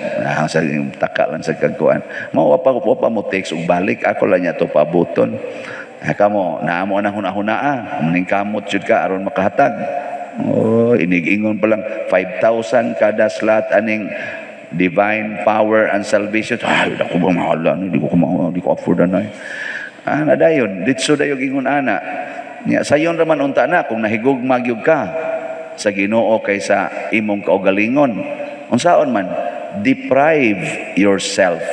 sa taka lang sa kagkuan mo. Wa pa mo text og balik, ako lang niya to paabuton. Ha, kamo naamo na huna-hunaa muning kamot jud ka aron makahatag. Oh, inig-ingon pa lang 5,000 kada slot aning Divine Power and Salvation. Ay, ako ba mahala ni, di ko afford na. Ah, na dayon, ditso dayon ingon ana. Nya sayon ra man unta na kung nahigugma gyud ka sa Ginoo kaysa imong kaugalingon. Unsaon man, deprive yourself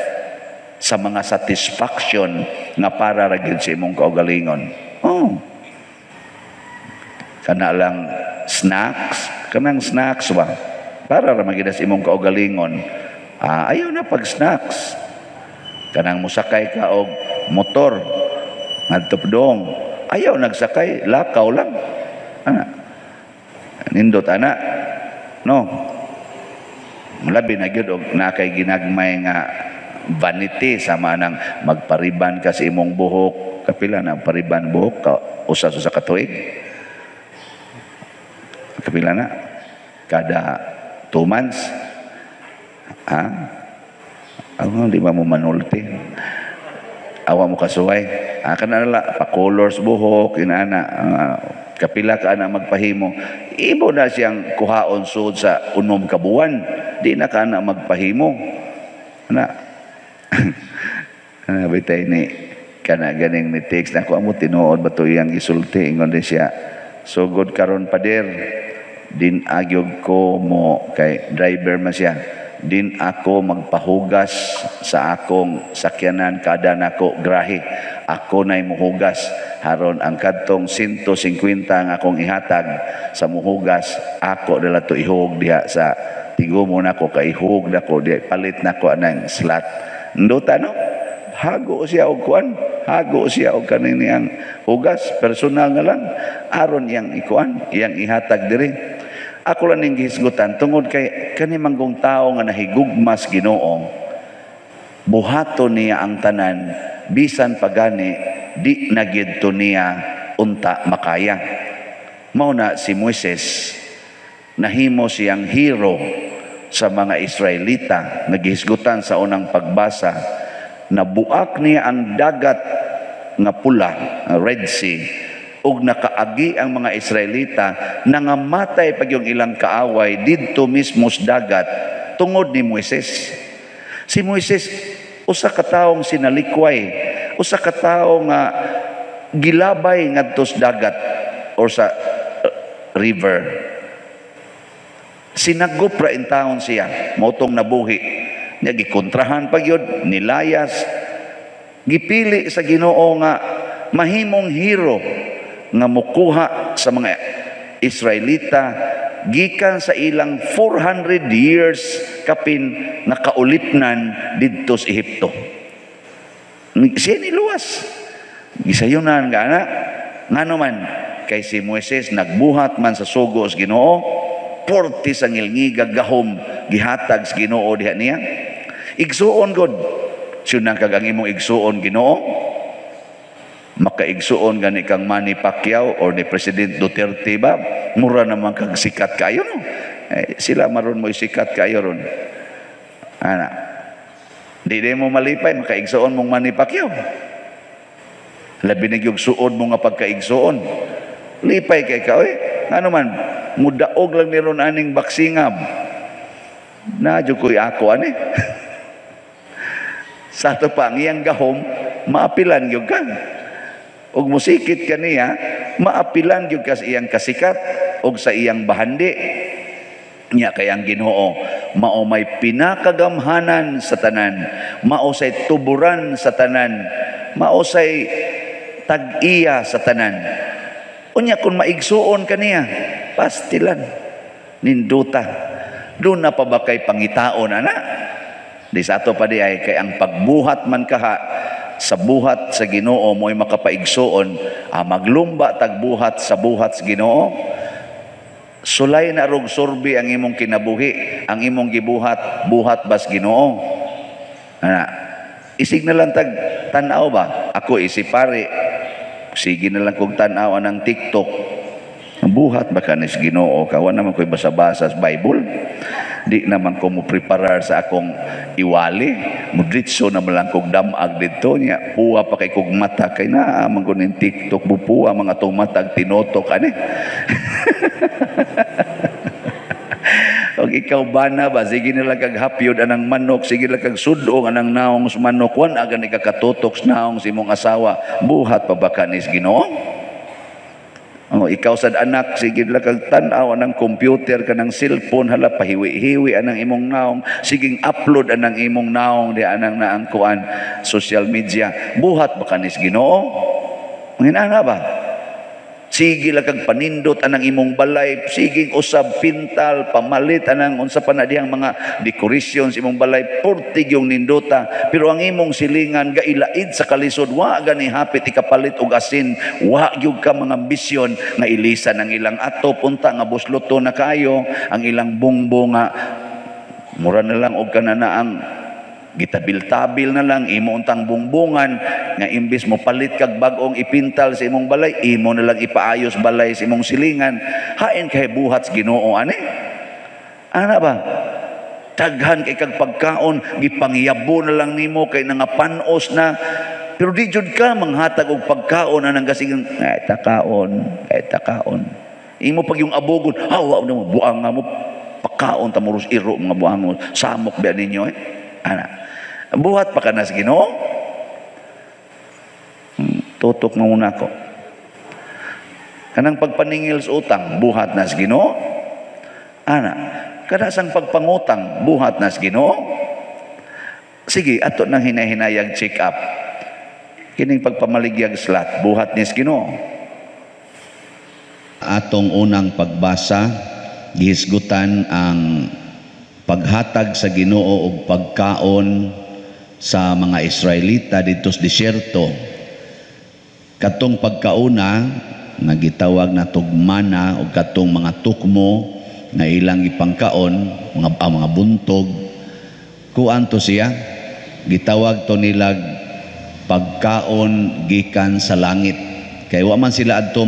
sa mga satisfaction nga para ra gyud sa imong kaugalingon. Oh. Kana lang snacks, kanang snacks ba? Para ra magyud sa imong kaugalingon. Ah, ayaw na pag snacks. Kanang musakay ka og motor ngadto dong. Ayaw nagsakay, lakaw lang. Ana. Nindot ana. No. Labi na gyud og naa kay ginagmay nga vanity, sama nang magpariban ka sa imong buhok. Kapila na pariban buhok ka usa sa katuig? Kapila na? Kada 2 months? Ha? Ako, di ba mo manulti? Awa mo kasuway. Ah, kana la, pa-colors buhok, inana. Ah, kapila ka na magpahimo? Imo na siyang kuhaon sud sa 6 ka buwan. Di na ka na magpahimo. Ana. Ana bitay ni kana ganing ni text na ako, amo tinuod ba to iyang isulti? Ingon din siya, "Sugod karon pader, din agyog ko mo," kay driver man siya, "din ako magpahugas sa akong sakyanan kada nako grahe. Ako na'y muhugas haron ang kadtong 150 ang akong ihatag sa muhugas, ako dala to ihug diha sa tigumo nako, kay ihug nako diha, palit nako anang slot." Nduta no, hago siya og kuan, hago siya og kaniniyang hugas personal nga lang aron iyang ikuan, iyang ihatag diri. Ako lang ning gihisgutan tungod kay kani manggong tao nga nahigugmas Ginoo, buhaton niya ang tanan bisan pagani di na gyud to niya unta makaya. Mao na si Moises, nahimo siyang hero sa mga Israelita nga gihisgutan sa unang pagbasa. Nabuak niya ang Dagat nga Pula, ang Red Sea, ug nakaagi ang mga Israelita, nangamatay pag yung ilang kaaway didto mismo sa dagat tungod ni Moises. Si Moises, usa ka taong sinalikway, usa ka tawo nga gilabay ngadto sa dagat or sa river. Sinagop ra intawon siya, motong nabuhi. Nya gikontrahan pa gyud, nilayas, gipili sa Ginoo nga mahimong hero nga mukuha sa mga Israelita gikan sa ilang 400 years kapin nga kaulipnan didto sa Ehipto. Siya niluwas. Gisayunan nga ana, ngano man kay si Moises nagbuhat man sa sugo sa Ginoo, porte sa ngilngiga gahom gihatag sa Ginoo diha niya. Igsuon god, siyunang kag ang imong igsuon Ginoo, makaigsuon gani kang Manny Pacquiao or ni President Duterte ba, mura naman kag sikat kayo no. Eh, sila maron mo sikat kayo ron. Ana. Di mo malipay makaigsuon mong Manny Pacquiao. Labi na gyud suod mo nga pagkaigsuon. Lipay kay ka, oy. Ano man, mudaog lang ni ron aning baksingab. Na jud ko'y ako ani. Sa ato pa ang iyang gahom, maapilan gyud ka. Ug musikit ka niya, maapilan gyud ka sa iyang kasikat ug sa iyang bahandi. Nya kay ang Ginoo mao may pinakagamhanan sa tanan, mao say tuburan sa tanan, mao say tag-iya sa tanan. Unya kung maigsuon ka niya, pastilan, ninduta. Doon na pa ba kay pangitaon, ana? Di sa ato pa di ay kay ang pagbuhat man kaha sa buhat sa Ginoo mo'y makapaigsuon, maglumba tagbuhat sa buhat sa Ginoo. Sulay na rog surbi ang imong kinabuhi, ang imong gibuhat, buhat bas Ginoo. Ana, isig na lang tag tan-aw ba? Ako isi pare, sige na lang kog tan-aw anang TikTok. Buhat ba ka nis Ginoo? Kawa naman ko'y basa-basa sa Bible. Di naman ko mo preparar sa akong iwali. Mudritso na lang kog damag dito niya. Puwa pa kay kog mata kay naa man ko ning TikTok bupuwa mga atong matag tinotok ani. Og ikaw bana ba, sige na lang kag hapyod anang manok, sige lang kag sudong anang naong sa manok, wan aga ni kakatutok sa naong sa imong asawa, buhat pa ba ka nis Ginoo? Oh, ikaw sad anak, sige lang kag tan-aw anang computer kanang cellphone, hala pahiwi-hiwi anang imong naong, siging upload anang imong naong di anang naang kuan social media, buhat ba ka nis Ginoo? Nginana ba? Sige lang kag panindot anang imong balay, siging usab pintal, pamalit anang unsa pa na dihang mga decoration sa imong balay, purtig yung nindota, pero ang imong silingan gailaid sa kalisod, wa gani hapit ikapalit og asin, wa gyud ka mga ambisyon nga ilisan ang ilang atop unta nga busloto na kayo, ang ilang bungbong nga mura na lang og kananaang gitabil-tabil na lang imo untang bungbungan nga imbis mo palit kag bag-ong ipintal sa imong balay, imo na lang ipaayos balay sa imong silingan. Hain kay buhat sa Ginoo ani? Ana ba? Daghan kay kag pagkaon, gipangyabo na lang nimo kay nangapanos na, pero di jud ka manghatag og pagkaon anang kasing ay takaon, ay takaon. Imo pag yung abogon, hawa na mo buang nga mo pagkaon ta moros iro mga buang mo, samok ba ninyo eh? Ana. Buhat pa ka na sa Ginoo? Tutok na muna ako. Kanang pagpaningil sa utang, buhat na sa Ginoo? Ana, kada sang pagpangutang, buhat na sa Ginoo? Sige, ato nang hinahinayag check up. Kining pagpamaligyag slot, buhat ni sa Ginoo. Atong unang pagbasa, gihisgutan ang paghatag sa Ginoo og pagkaon sa mga Israelita didto sa disyerto. Katong pagkauna nga gitawag na tugmana o katong mga tukmo nga ilang ipangkaon, mga buntog, kuan to siya, gitawag to nilag pagkaon gikan sa langit. Kay wa man sila adto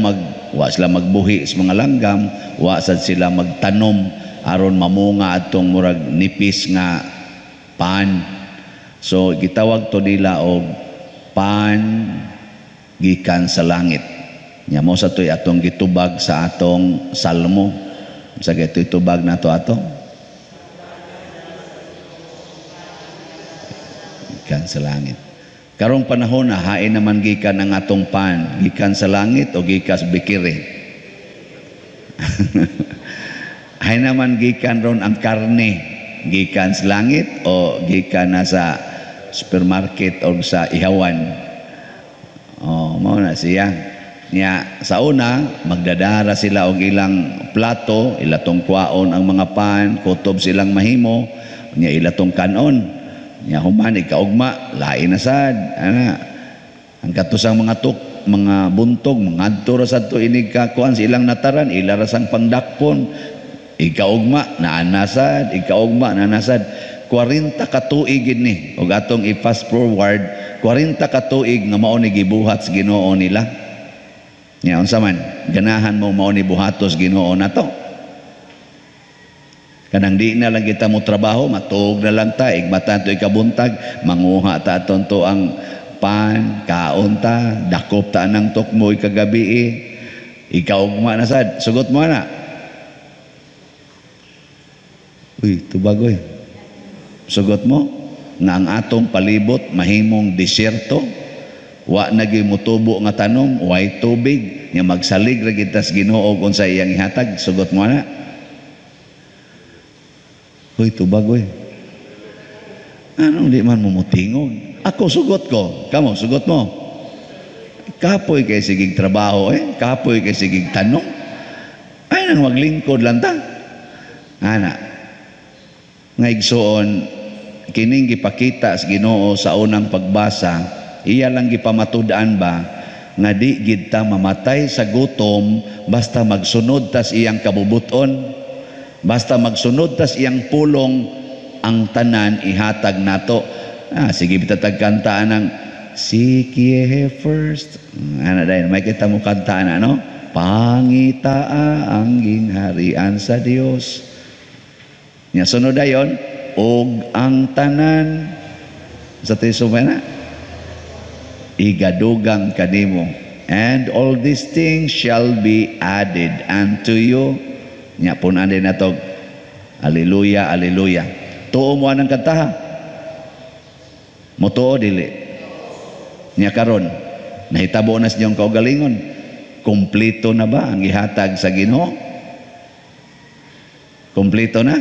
wa sila magbuhi sa mga langgam, wa sad sila magtanom aron mamunga adtong murag nipis nga pan. So gitawag to nila og pan gikan sa langit. Nya mo sa to'y atong gitubag sa atong salmo. Sa gito'y tubag nato ato gikan sa langit. Karong panahon na hain naman gikan ang atong pan, gikan sa langit o gikan sa bikiri. Hain naman gikan ron ang karne, gikan sa langit o gikan na sa supermarket o sa ihawan. Oh, mao na siya. Nya sa una magdadara sila og ilang plato, ila tong kwaon ang mga pan, kutob silang mahimo, nya ila tong kanon. Nya human ikaugma, lain na sad. Ana, ang katusang mga tuk, mga buntog, mangadto ra sad to inig ka kuan sa ilang nataran, ila ra sang pangdakpon. Ikaugma naanasad, ikaugma naanasad. 40 ka tuig ni og atong i-fast forward, 40 ka tuig nga mao ni gibuhat sa Ginoo nila. Nya unsa man, ganahan mo mao ni buhatos Ginoo nato? Kanang di na lang kita mo trabaho, matuog na lang ta, igmatan to ikabuntag, manguha ta aton to ang Pan, kaon ta, dakop ta ng tukmoy kagabi eh. Ikaugma na sad, sugot mo na. Uy, tubagoy. Sugot mo nga ang atong palibot mahimong disyerto, wa na gyud motubo nga tanom, way tubig, nya magsalig ra gid tas Ginoo kung sa iyang ihatag, sugot mo na. Uy, tubagoy. Anong di man mo mutingog? Ako sugot ko. Kamo, sugot mo. Kapoy kay sigig trabaho eh. Kapoy kay sigig tanong. Ay nang maglingkod lang ta. Ana. Nga igsuon, kining gipakita sa Ginoo sa unang pagbasa, iya lang gipamatud-an ba nga di gid ta mamatay sa gutom basta magsunod tas iyang kabubuton, basta magsunod tas iyang pulong, ang tanan ihatag nato. Ah, sige bitatag kantaan ng "Seek ye first." Ana dahil may kita mo kantaan ano? Pangitaa ang gingharian sa Dios. Nya sunod dayon og ang tanan sa tiso na igadugang kanimo, and all these things shall be added unto you. Nya punan din nato, "Alleluia, alleluia." Tuo mo anang kantaha? Motuo dili? Nya karon nahitabo na sa inyong kaugalingon, kumpleto na ba ang gihatag sa Ginoo? Kumpleto na?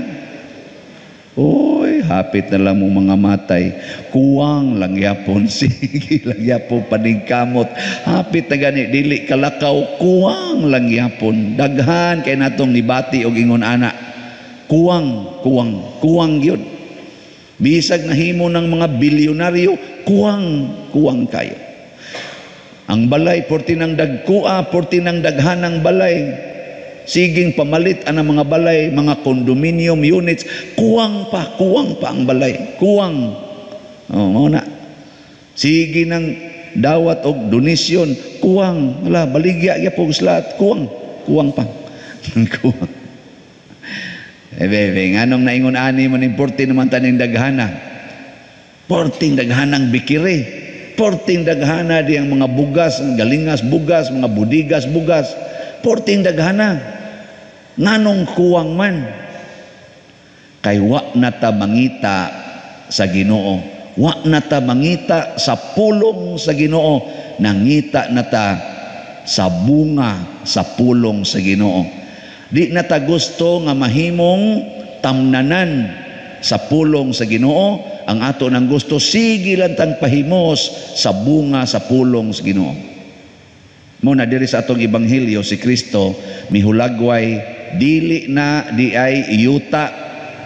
Uy, hapit na lang mong mga matay. Kuwang lang yapon. Sige lang yapon paningkamot. Hapit na gani, dili kalakaw. Kuwang lang yapon. Daghan kay natong nibati og ingon ana. Kuwang, kuwang, kuwang yun. Bisag nahimo ng mga bilyonaryo, kuwang, kuwang kayo. Ang balay, porti ng dagkua, porti ng daghanang balay. Siging pamalit ang mga balay, mga condominium units, kuwang pa ang balay, kuwang. Oh, mao na. Sige nang dawat og donasyon, kuwang. Wala, baligya gyapon sa lahat, kuwang, kuwang pa. Kuwang. Eh, bebe, nganong naingon ani man importe naman taning daghana. Porting daghanang bikiri. Porting daghana di ang mga bugas, galingas bugas, mga budigas bugas. Porting daghana. Nganong kuwang man? Kay wa na ta mangita sa Ginoo. Wa na ta mangita sa pulong sa Ginoo. Nangita na ta sa bunga sa pulong sa Ginoo. Di na ta gusto nga mahimong tamnanan sa pulong sa Ginoo. Ang ato nang gusto, sige lang tang pahimos sa bunga sa pulong sa Ginoo. Muna diri sa atong ebanghelyo, si Kristo mihulagway dili na di ay yuta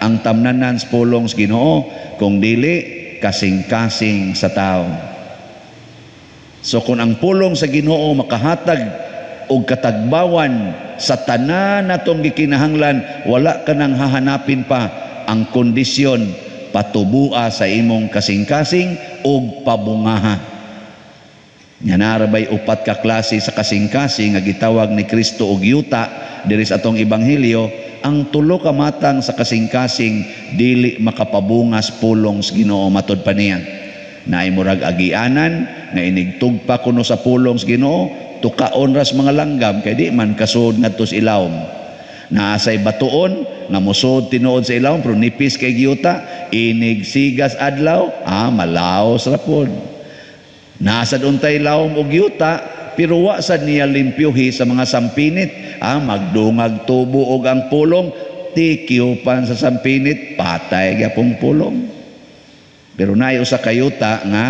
ang tamnanan sa pulong sa Ginoo, kung dili kasing-kasing sa tao. So kung ang pulong sa Ginoo makahatag og katagbawan sa tanan natong gikinahanglan, wala ka nang hahanapin pa. Ang kondisyon, patubua sa imong kasing-kasing og pabungaha. Nya narabay upat ka klase sa kasing-kasing nga gitawag ni Kristo og yuta diri sa atong ebanghelyo. Ang tulo ka matang sa kasing-kasing dili makapabungas pulong sa Ginoo matud pa niya. Naay murag agianan nga inigtugpa kuno sa pulong sa Ginoo, tukaon ras mga langgam kay di man kasud ngadto sa ilawom. Naasay batuon nga mosud tinuod sa ilawom pero nipis kay giyuta, inig sigas adlaw, malaos ra pod. Nasad untay lawom og yuta pero wa sad niya limpyuhi sa mga sampinit. Magdungag tubo og ang pulong, tikyupan sa sampinit, patay gyapong pulong. Pero naay usa ka yuta nga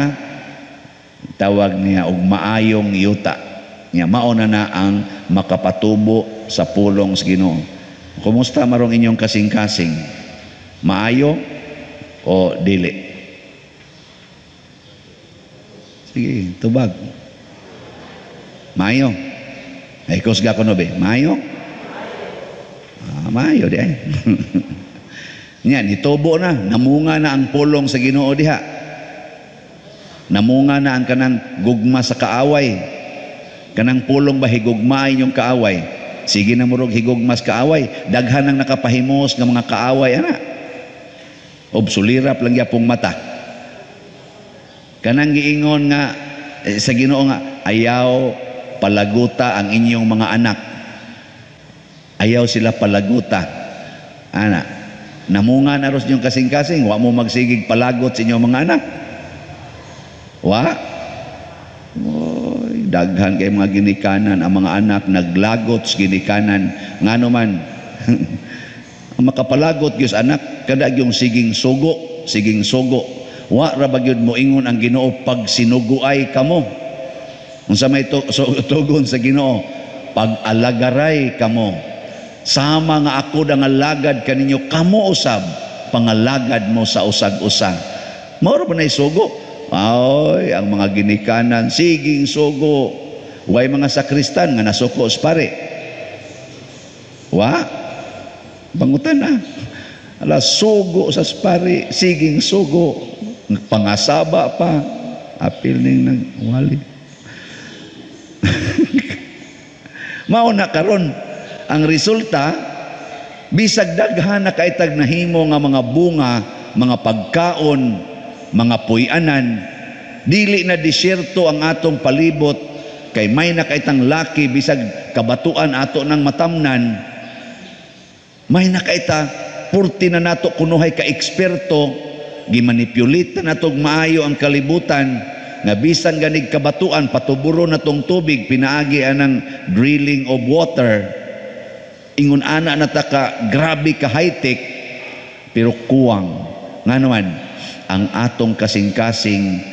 tawag niya og maayong yuta. Nya mao na na ang makapatubo sa pulong sa Ginoo. Kumusta marong inyong kasing-kasing? Maayo o dili? Sige, tubag. Maayo. Ay, kusga ko no be. Maayo? Maayo di ay. Yan, itubo na. Namunga na ang pulong sa Ginoo diha. Namunga na ang kanang gugma sa kaaway. Kanang pulong ba higugmaay inyong kaaway? Sige na murog higugmas kaaway. Daghan ang nakapahimos nga mga kaaway, ana. Obsulirap lang yapong mata. Kanang giingon nga sa Ginoo nga ayaw palaguta ang inyong mga anak. Ayaw sila palaguta. Ana, namunga na ros inyong kasing-kasing, wa mo magsigig palagot sa inyong mga anak. Wa? Oy, daghan kay mga ginikanan, ang mga anak naglagot sa ginikanan. Ngano man, ang makapalagot gyud sa anak, kada yung siging sugo, siging sugo. Wa ra ba gyud mo ingon ang Ginoo pag sinuguay kamo? Unsa may tugon sa Ginoo? Pag-alagaray kamo. Sama nga ako dangalagad kaninyo, kamo usab pangalagad mo sa usag-usa. Mao ra ba nay sugo? Ay, ang mga ginikanan siging sugo. Way mga sakristan nga nasuko sa pare. Wa? Bangutan na. Ala, sugo sa pare, siging sugo. Pangasaba pa. Apil ning nagwali. Mao na karon ang resulta, bisag daghan na kaitag nahimo nga mga bunga, mga pagkaon, mga puy-anan, dili na disyerto ang atong palibot kay may nakaitang laki bisag kabatuan ato ng matamnan, may nakaita purti na nato kunuhay ka eksperto, gimanipulate na natog maayo ang kalibutan nga bisan ganig kabatuan patuburo na tong tubig pinaagi anang drilling of water. Ingon ana na ta ka grabe ka high-tech, pero kuwang. Ngano man ang atong kasing-kasing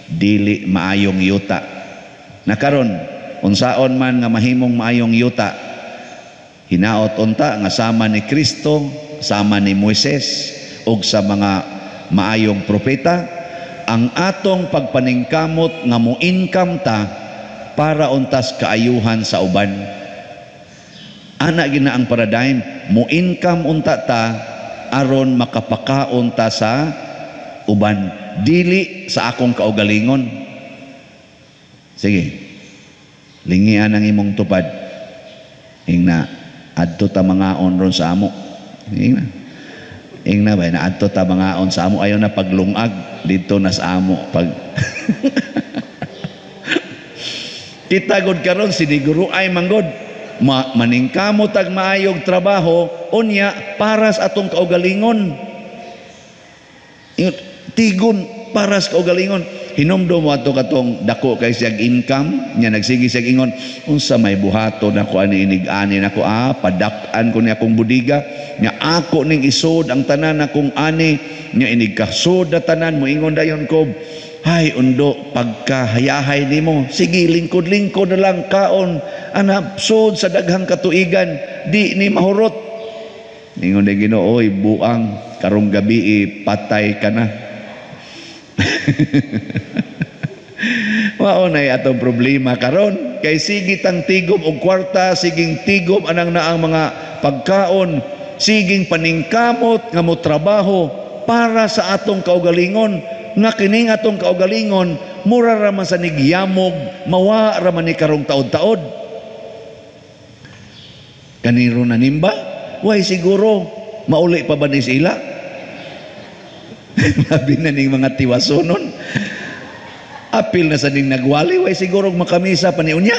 dili maayong yuta. Nakaron unsaon man nga mahimong maayong yuta, hinaot unta nga sama ni Kristo, sama ni Moises ug sa mga maayong propeta, ang atong pagpaningkamot nga mo-income ta para untas kaayuhan sa uban. Ana gina ang paradigm, mo-income unta ta aron makapakaon ta sa uban, dili sa akong kaugalingon. Sige, lingian ang imong tupad. Ingna, adto ta mangaon ron sa amo. Ingna. Ingna ba na adto ta mangaon sa amo, ayaw na paglungag didto na sa amo pag kita gud karon siniguro ay manggod maningkamot tag maayog trabaho unya para sa atong kaugalingon. Tigon para sa kaugalingon. Hinumdum mo ato katong dako kay siyag income nya, nagsige siyag ingon unsa may buhaton nako ani inig-ani nako, padak-an ko ni akong budiga nya, ako ning isod ang tanan akong ani nya, inig kasod na tanan mo. Ingon dayon ko, hay undo pagkahayahay nimo, sige lingkod-lingkod na lang kaon ana sod sa daghang katuigan, di ni mahurot. Ingon ni Ginoo, oy buang, karong gabi patay ka na. Mao nay atong problema karon kay sige tang tigom og kwarta, siging tigom anang naang mga pagkaon, siging paningkamot nga mo trabaho para sa atong kaugalingon, nga kining atong kaugalingon mura ra man sa nigyamog, mawa ra man ni karong taod-taod. Kaniro na nimba? Way siguro mauli pa ba ni sila? Labi na ning mga tiwasonon. Apil na sa ning nagwali, way siguro makamisa pa ni unya.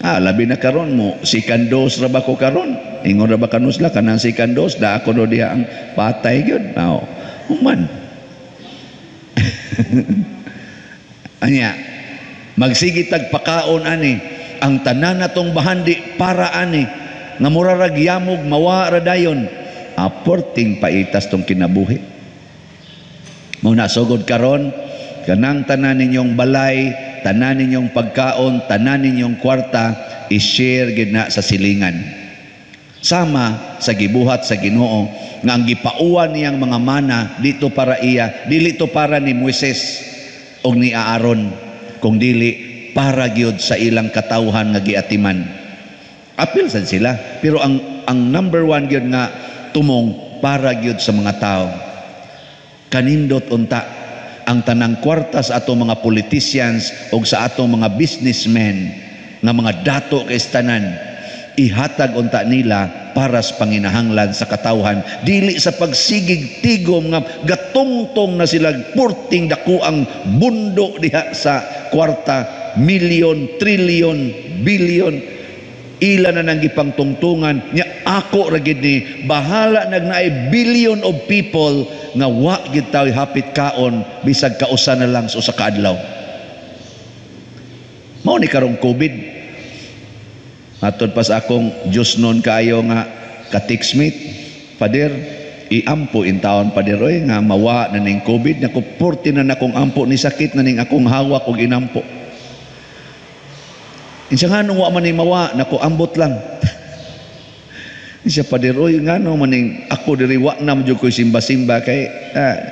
Labi na karon mo, sikandos ra ba ko karon? Ingon ra ba kanusla kanang sikandos, da ako do diha ang patay gyud. Mao. Human. Anya, magsige tag pakaon ani, ang tanan natong bahandi para ani nga mura rag yamog mawa ra dayon. Aporting paitas tong kinabuhi. Mao na sugod karon kanang tanan ninyong balay, tanan ninyong pagkaon, tanan ninyong kwarta, i-share gid na sa silingan. Sama sa gibuhat sa Ginoo nga ang gipauwan niyang mga mana dito para iya, dili to para ni Moises og ni Aaron, kung dili para gyud sa ilang katawhan nga giatiman. Apil sad sila, pero ang number one gyud nga tumong para gyud sa mga tao. Kanindot unta ang tanang kwarta sa atong mga politicians o sa atong mga businessmen nga mga dato kay tanan, ihatag unta nila para sa panginahanglan sa katawhan, dili sa pagsigig tigom nga gatungtong na sila purting dako ang bundo diha sa kwarta, milyon, trilyon, bilyon ila na nang gipangtungtungan nya. Ako ra gid ni, bahala nagnaay billion of people nga wa gid taw hapit kaon bisag kausa na lang sa usa ka adlaw. Mao ni karong COVID. Matod pa sa akong Diyos nun kaayo nga ka-textmate, "Pader, iampo in taon, pader, oy, nga mawa na ning COVID." Nako, purti na nakong ampo ni sakit na ning akong hawak og inampo. Insa nga nung wa man ni mawa? Nako, ambot lang. Siya, "Pader, oy, ngano maning ako diri wa na mo jud ko'y simba-simba kay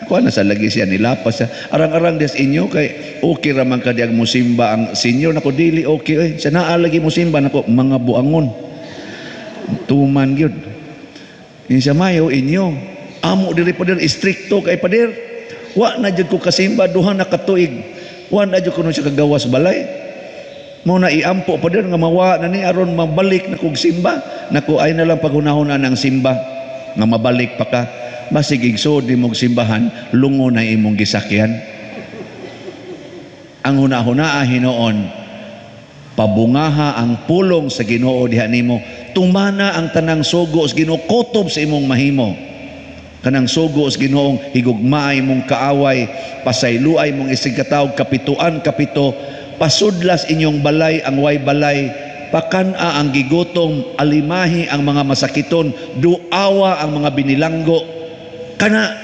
kuha na sa lagi siya nilapas siya. Arang-arang des inyo kay okay ra man ka diag mo simba ang senior." Nako, dili okay oy. Sa naa lagi mo simba, nako, mga buangon. Tuman gyud. Insa mayo inyo. Amo diri, pader, istrikto kay, pader. Wa na jud ko kasimba 2 na ka tuig. Wa na jud ko no siya kagawas balay. Mo na iampo, pader, nga mawa na ni aron mabalik na kog simba. Nako, ay na lang paghunahon ang simba nga mabalik pa ka. Basig igsood nimong simbahan, lungo na imong gisakyan. Ang hunahunaa hinuon, pabungaha ang pulong sa Ginoo diha nimo. Tumana ang tanang sugo sa Ginoo kutob sa imong mahimo. Kanang sugo sa Ginoong higugmaay mong kaaway, pasayloay mong isig katawo kapituan kapito, pasudlas inyong balay ang way balay, pakan-a ang gigutom, alimahi ang mga masakiton, duawa ang mga binilanggo. Kana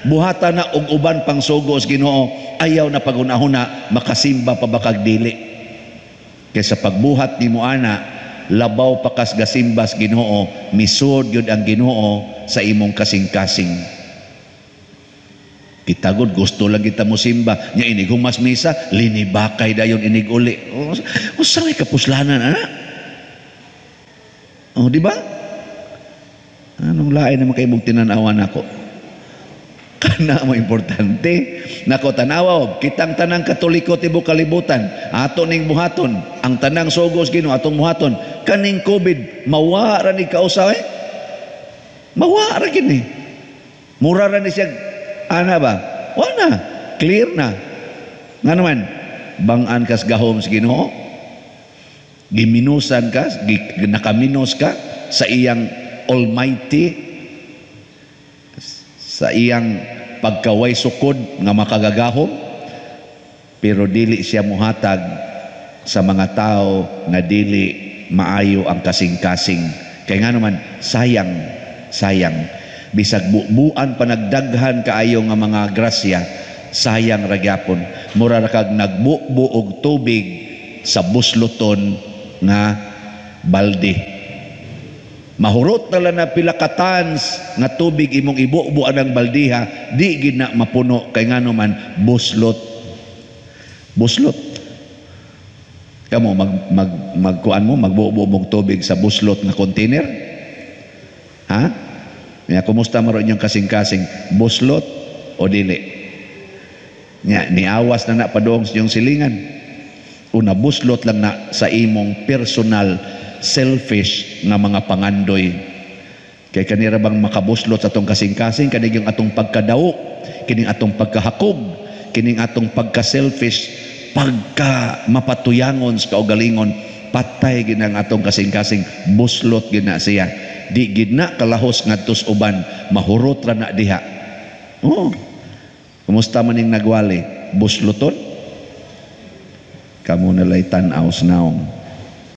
buhata na og uban pang sugo sa Ginoo, ayaw na paghunahuna makasimba pa ba kag dili. Kaysa pagbuhat nimo ana, labaw pa kas gasimba sa Ginoo, misud gyud ang Ginoo sa imong kasing-kasing. Kita gud gusto lang kita mo simba nya, inig humas misa linibakay dayon inig uli. Oh, usa may kapuslanan ana. Oh, di ba? Anong lain naman kay mong tinanawan nako? Kana mo importante. Nako, tanawa, kitang tanang Katoliko tibuok kalibutan, ato ning buhaton ang tanang sugos Ginoo atong buhaton. Kaning COVID mawa ra ni kausa eh. Mawa ra gini. Mura ra ni siya ana ba? Wa na. Clear na. Nga naman, bang-an kas gahom sa Ginoo. Giminusan ka, nakaminos ka sa iyang Almighty, sa iyang pagkaway sukod nga makagagahom, pero dili siya muhatag sa mga tao nga dili maayo ang kasing-kasing. Kay nga naman, sayang, sayang. Bisag bubuan pa nagdaghan kaayo nga mga grasya, sayang ra gyapon. Mura ra kag nagbubo og tubig sa busloton nga balde. Mahurot na lang na pila ka tons nga tubig imong ibubo anang baldiha, di gid na mapuno kay ngano man buslot. Buslot. Kamo mag mag magkuan mo, magbubo mong tubig sa buslot nga container? Ha? Ya, kumusta man inyong kasing-kasing? Buslot o dili? Nya, niawas na na padung sa inyong silingan. Una buslot lang na sa imong personal selfish nga mga pangandoy. Kay kanira bang makabuslot sa atong kasing-kasing, kaning atong pagkadawo, kining atong pagkahakog, kining atong pagka-selfish, pagka mapatuyangon sa kaugalingon, patay ginang atong kasing-kasing, buslot gina siya. Di gid na kalahos ngadto sa uban, mahurot ra na diha. Oh. Kumusta man ning nagwali? Busloton? Kamo na lay tan-aw sa naong.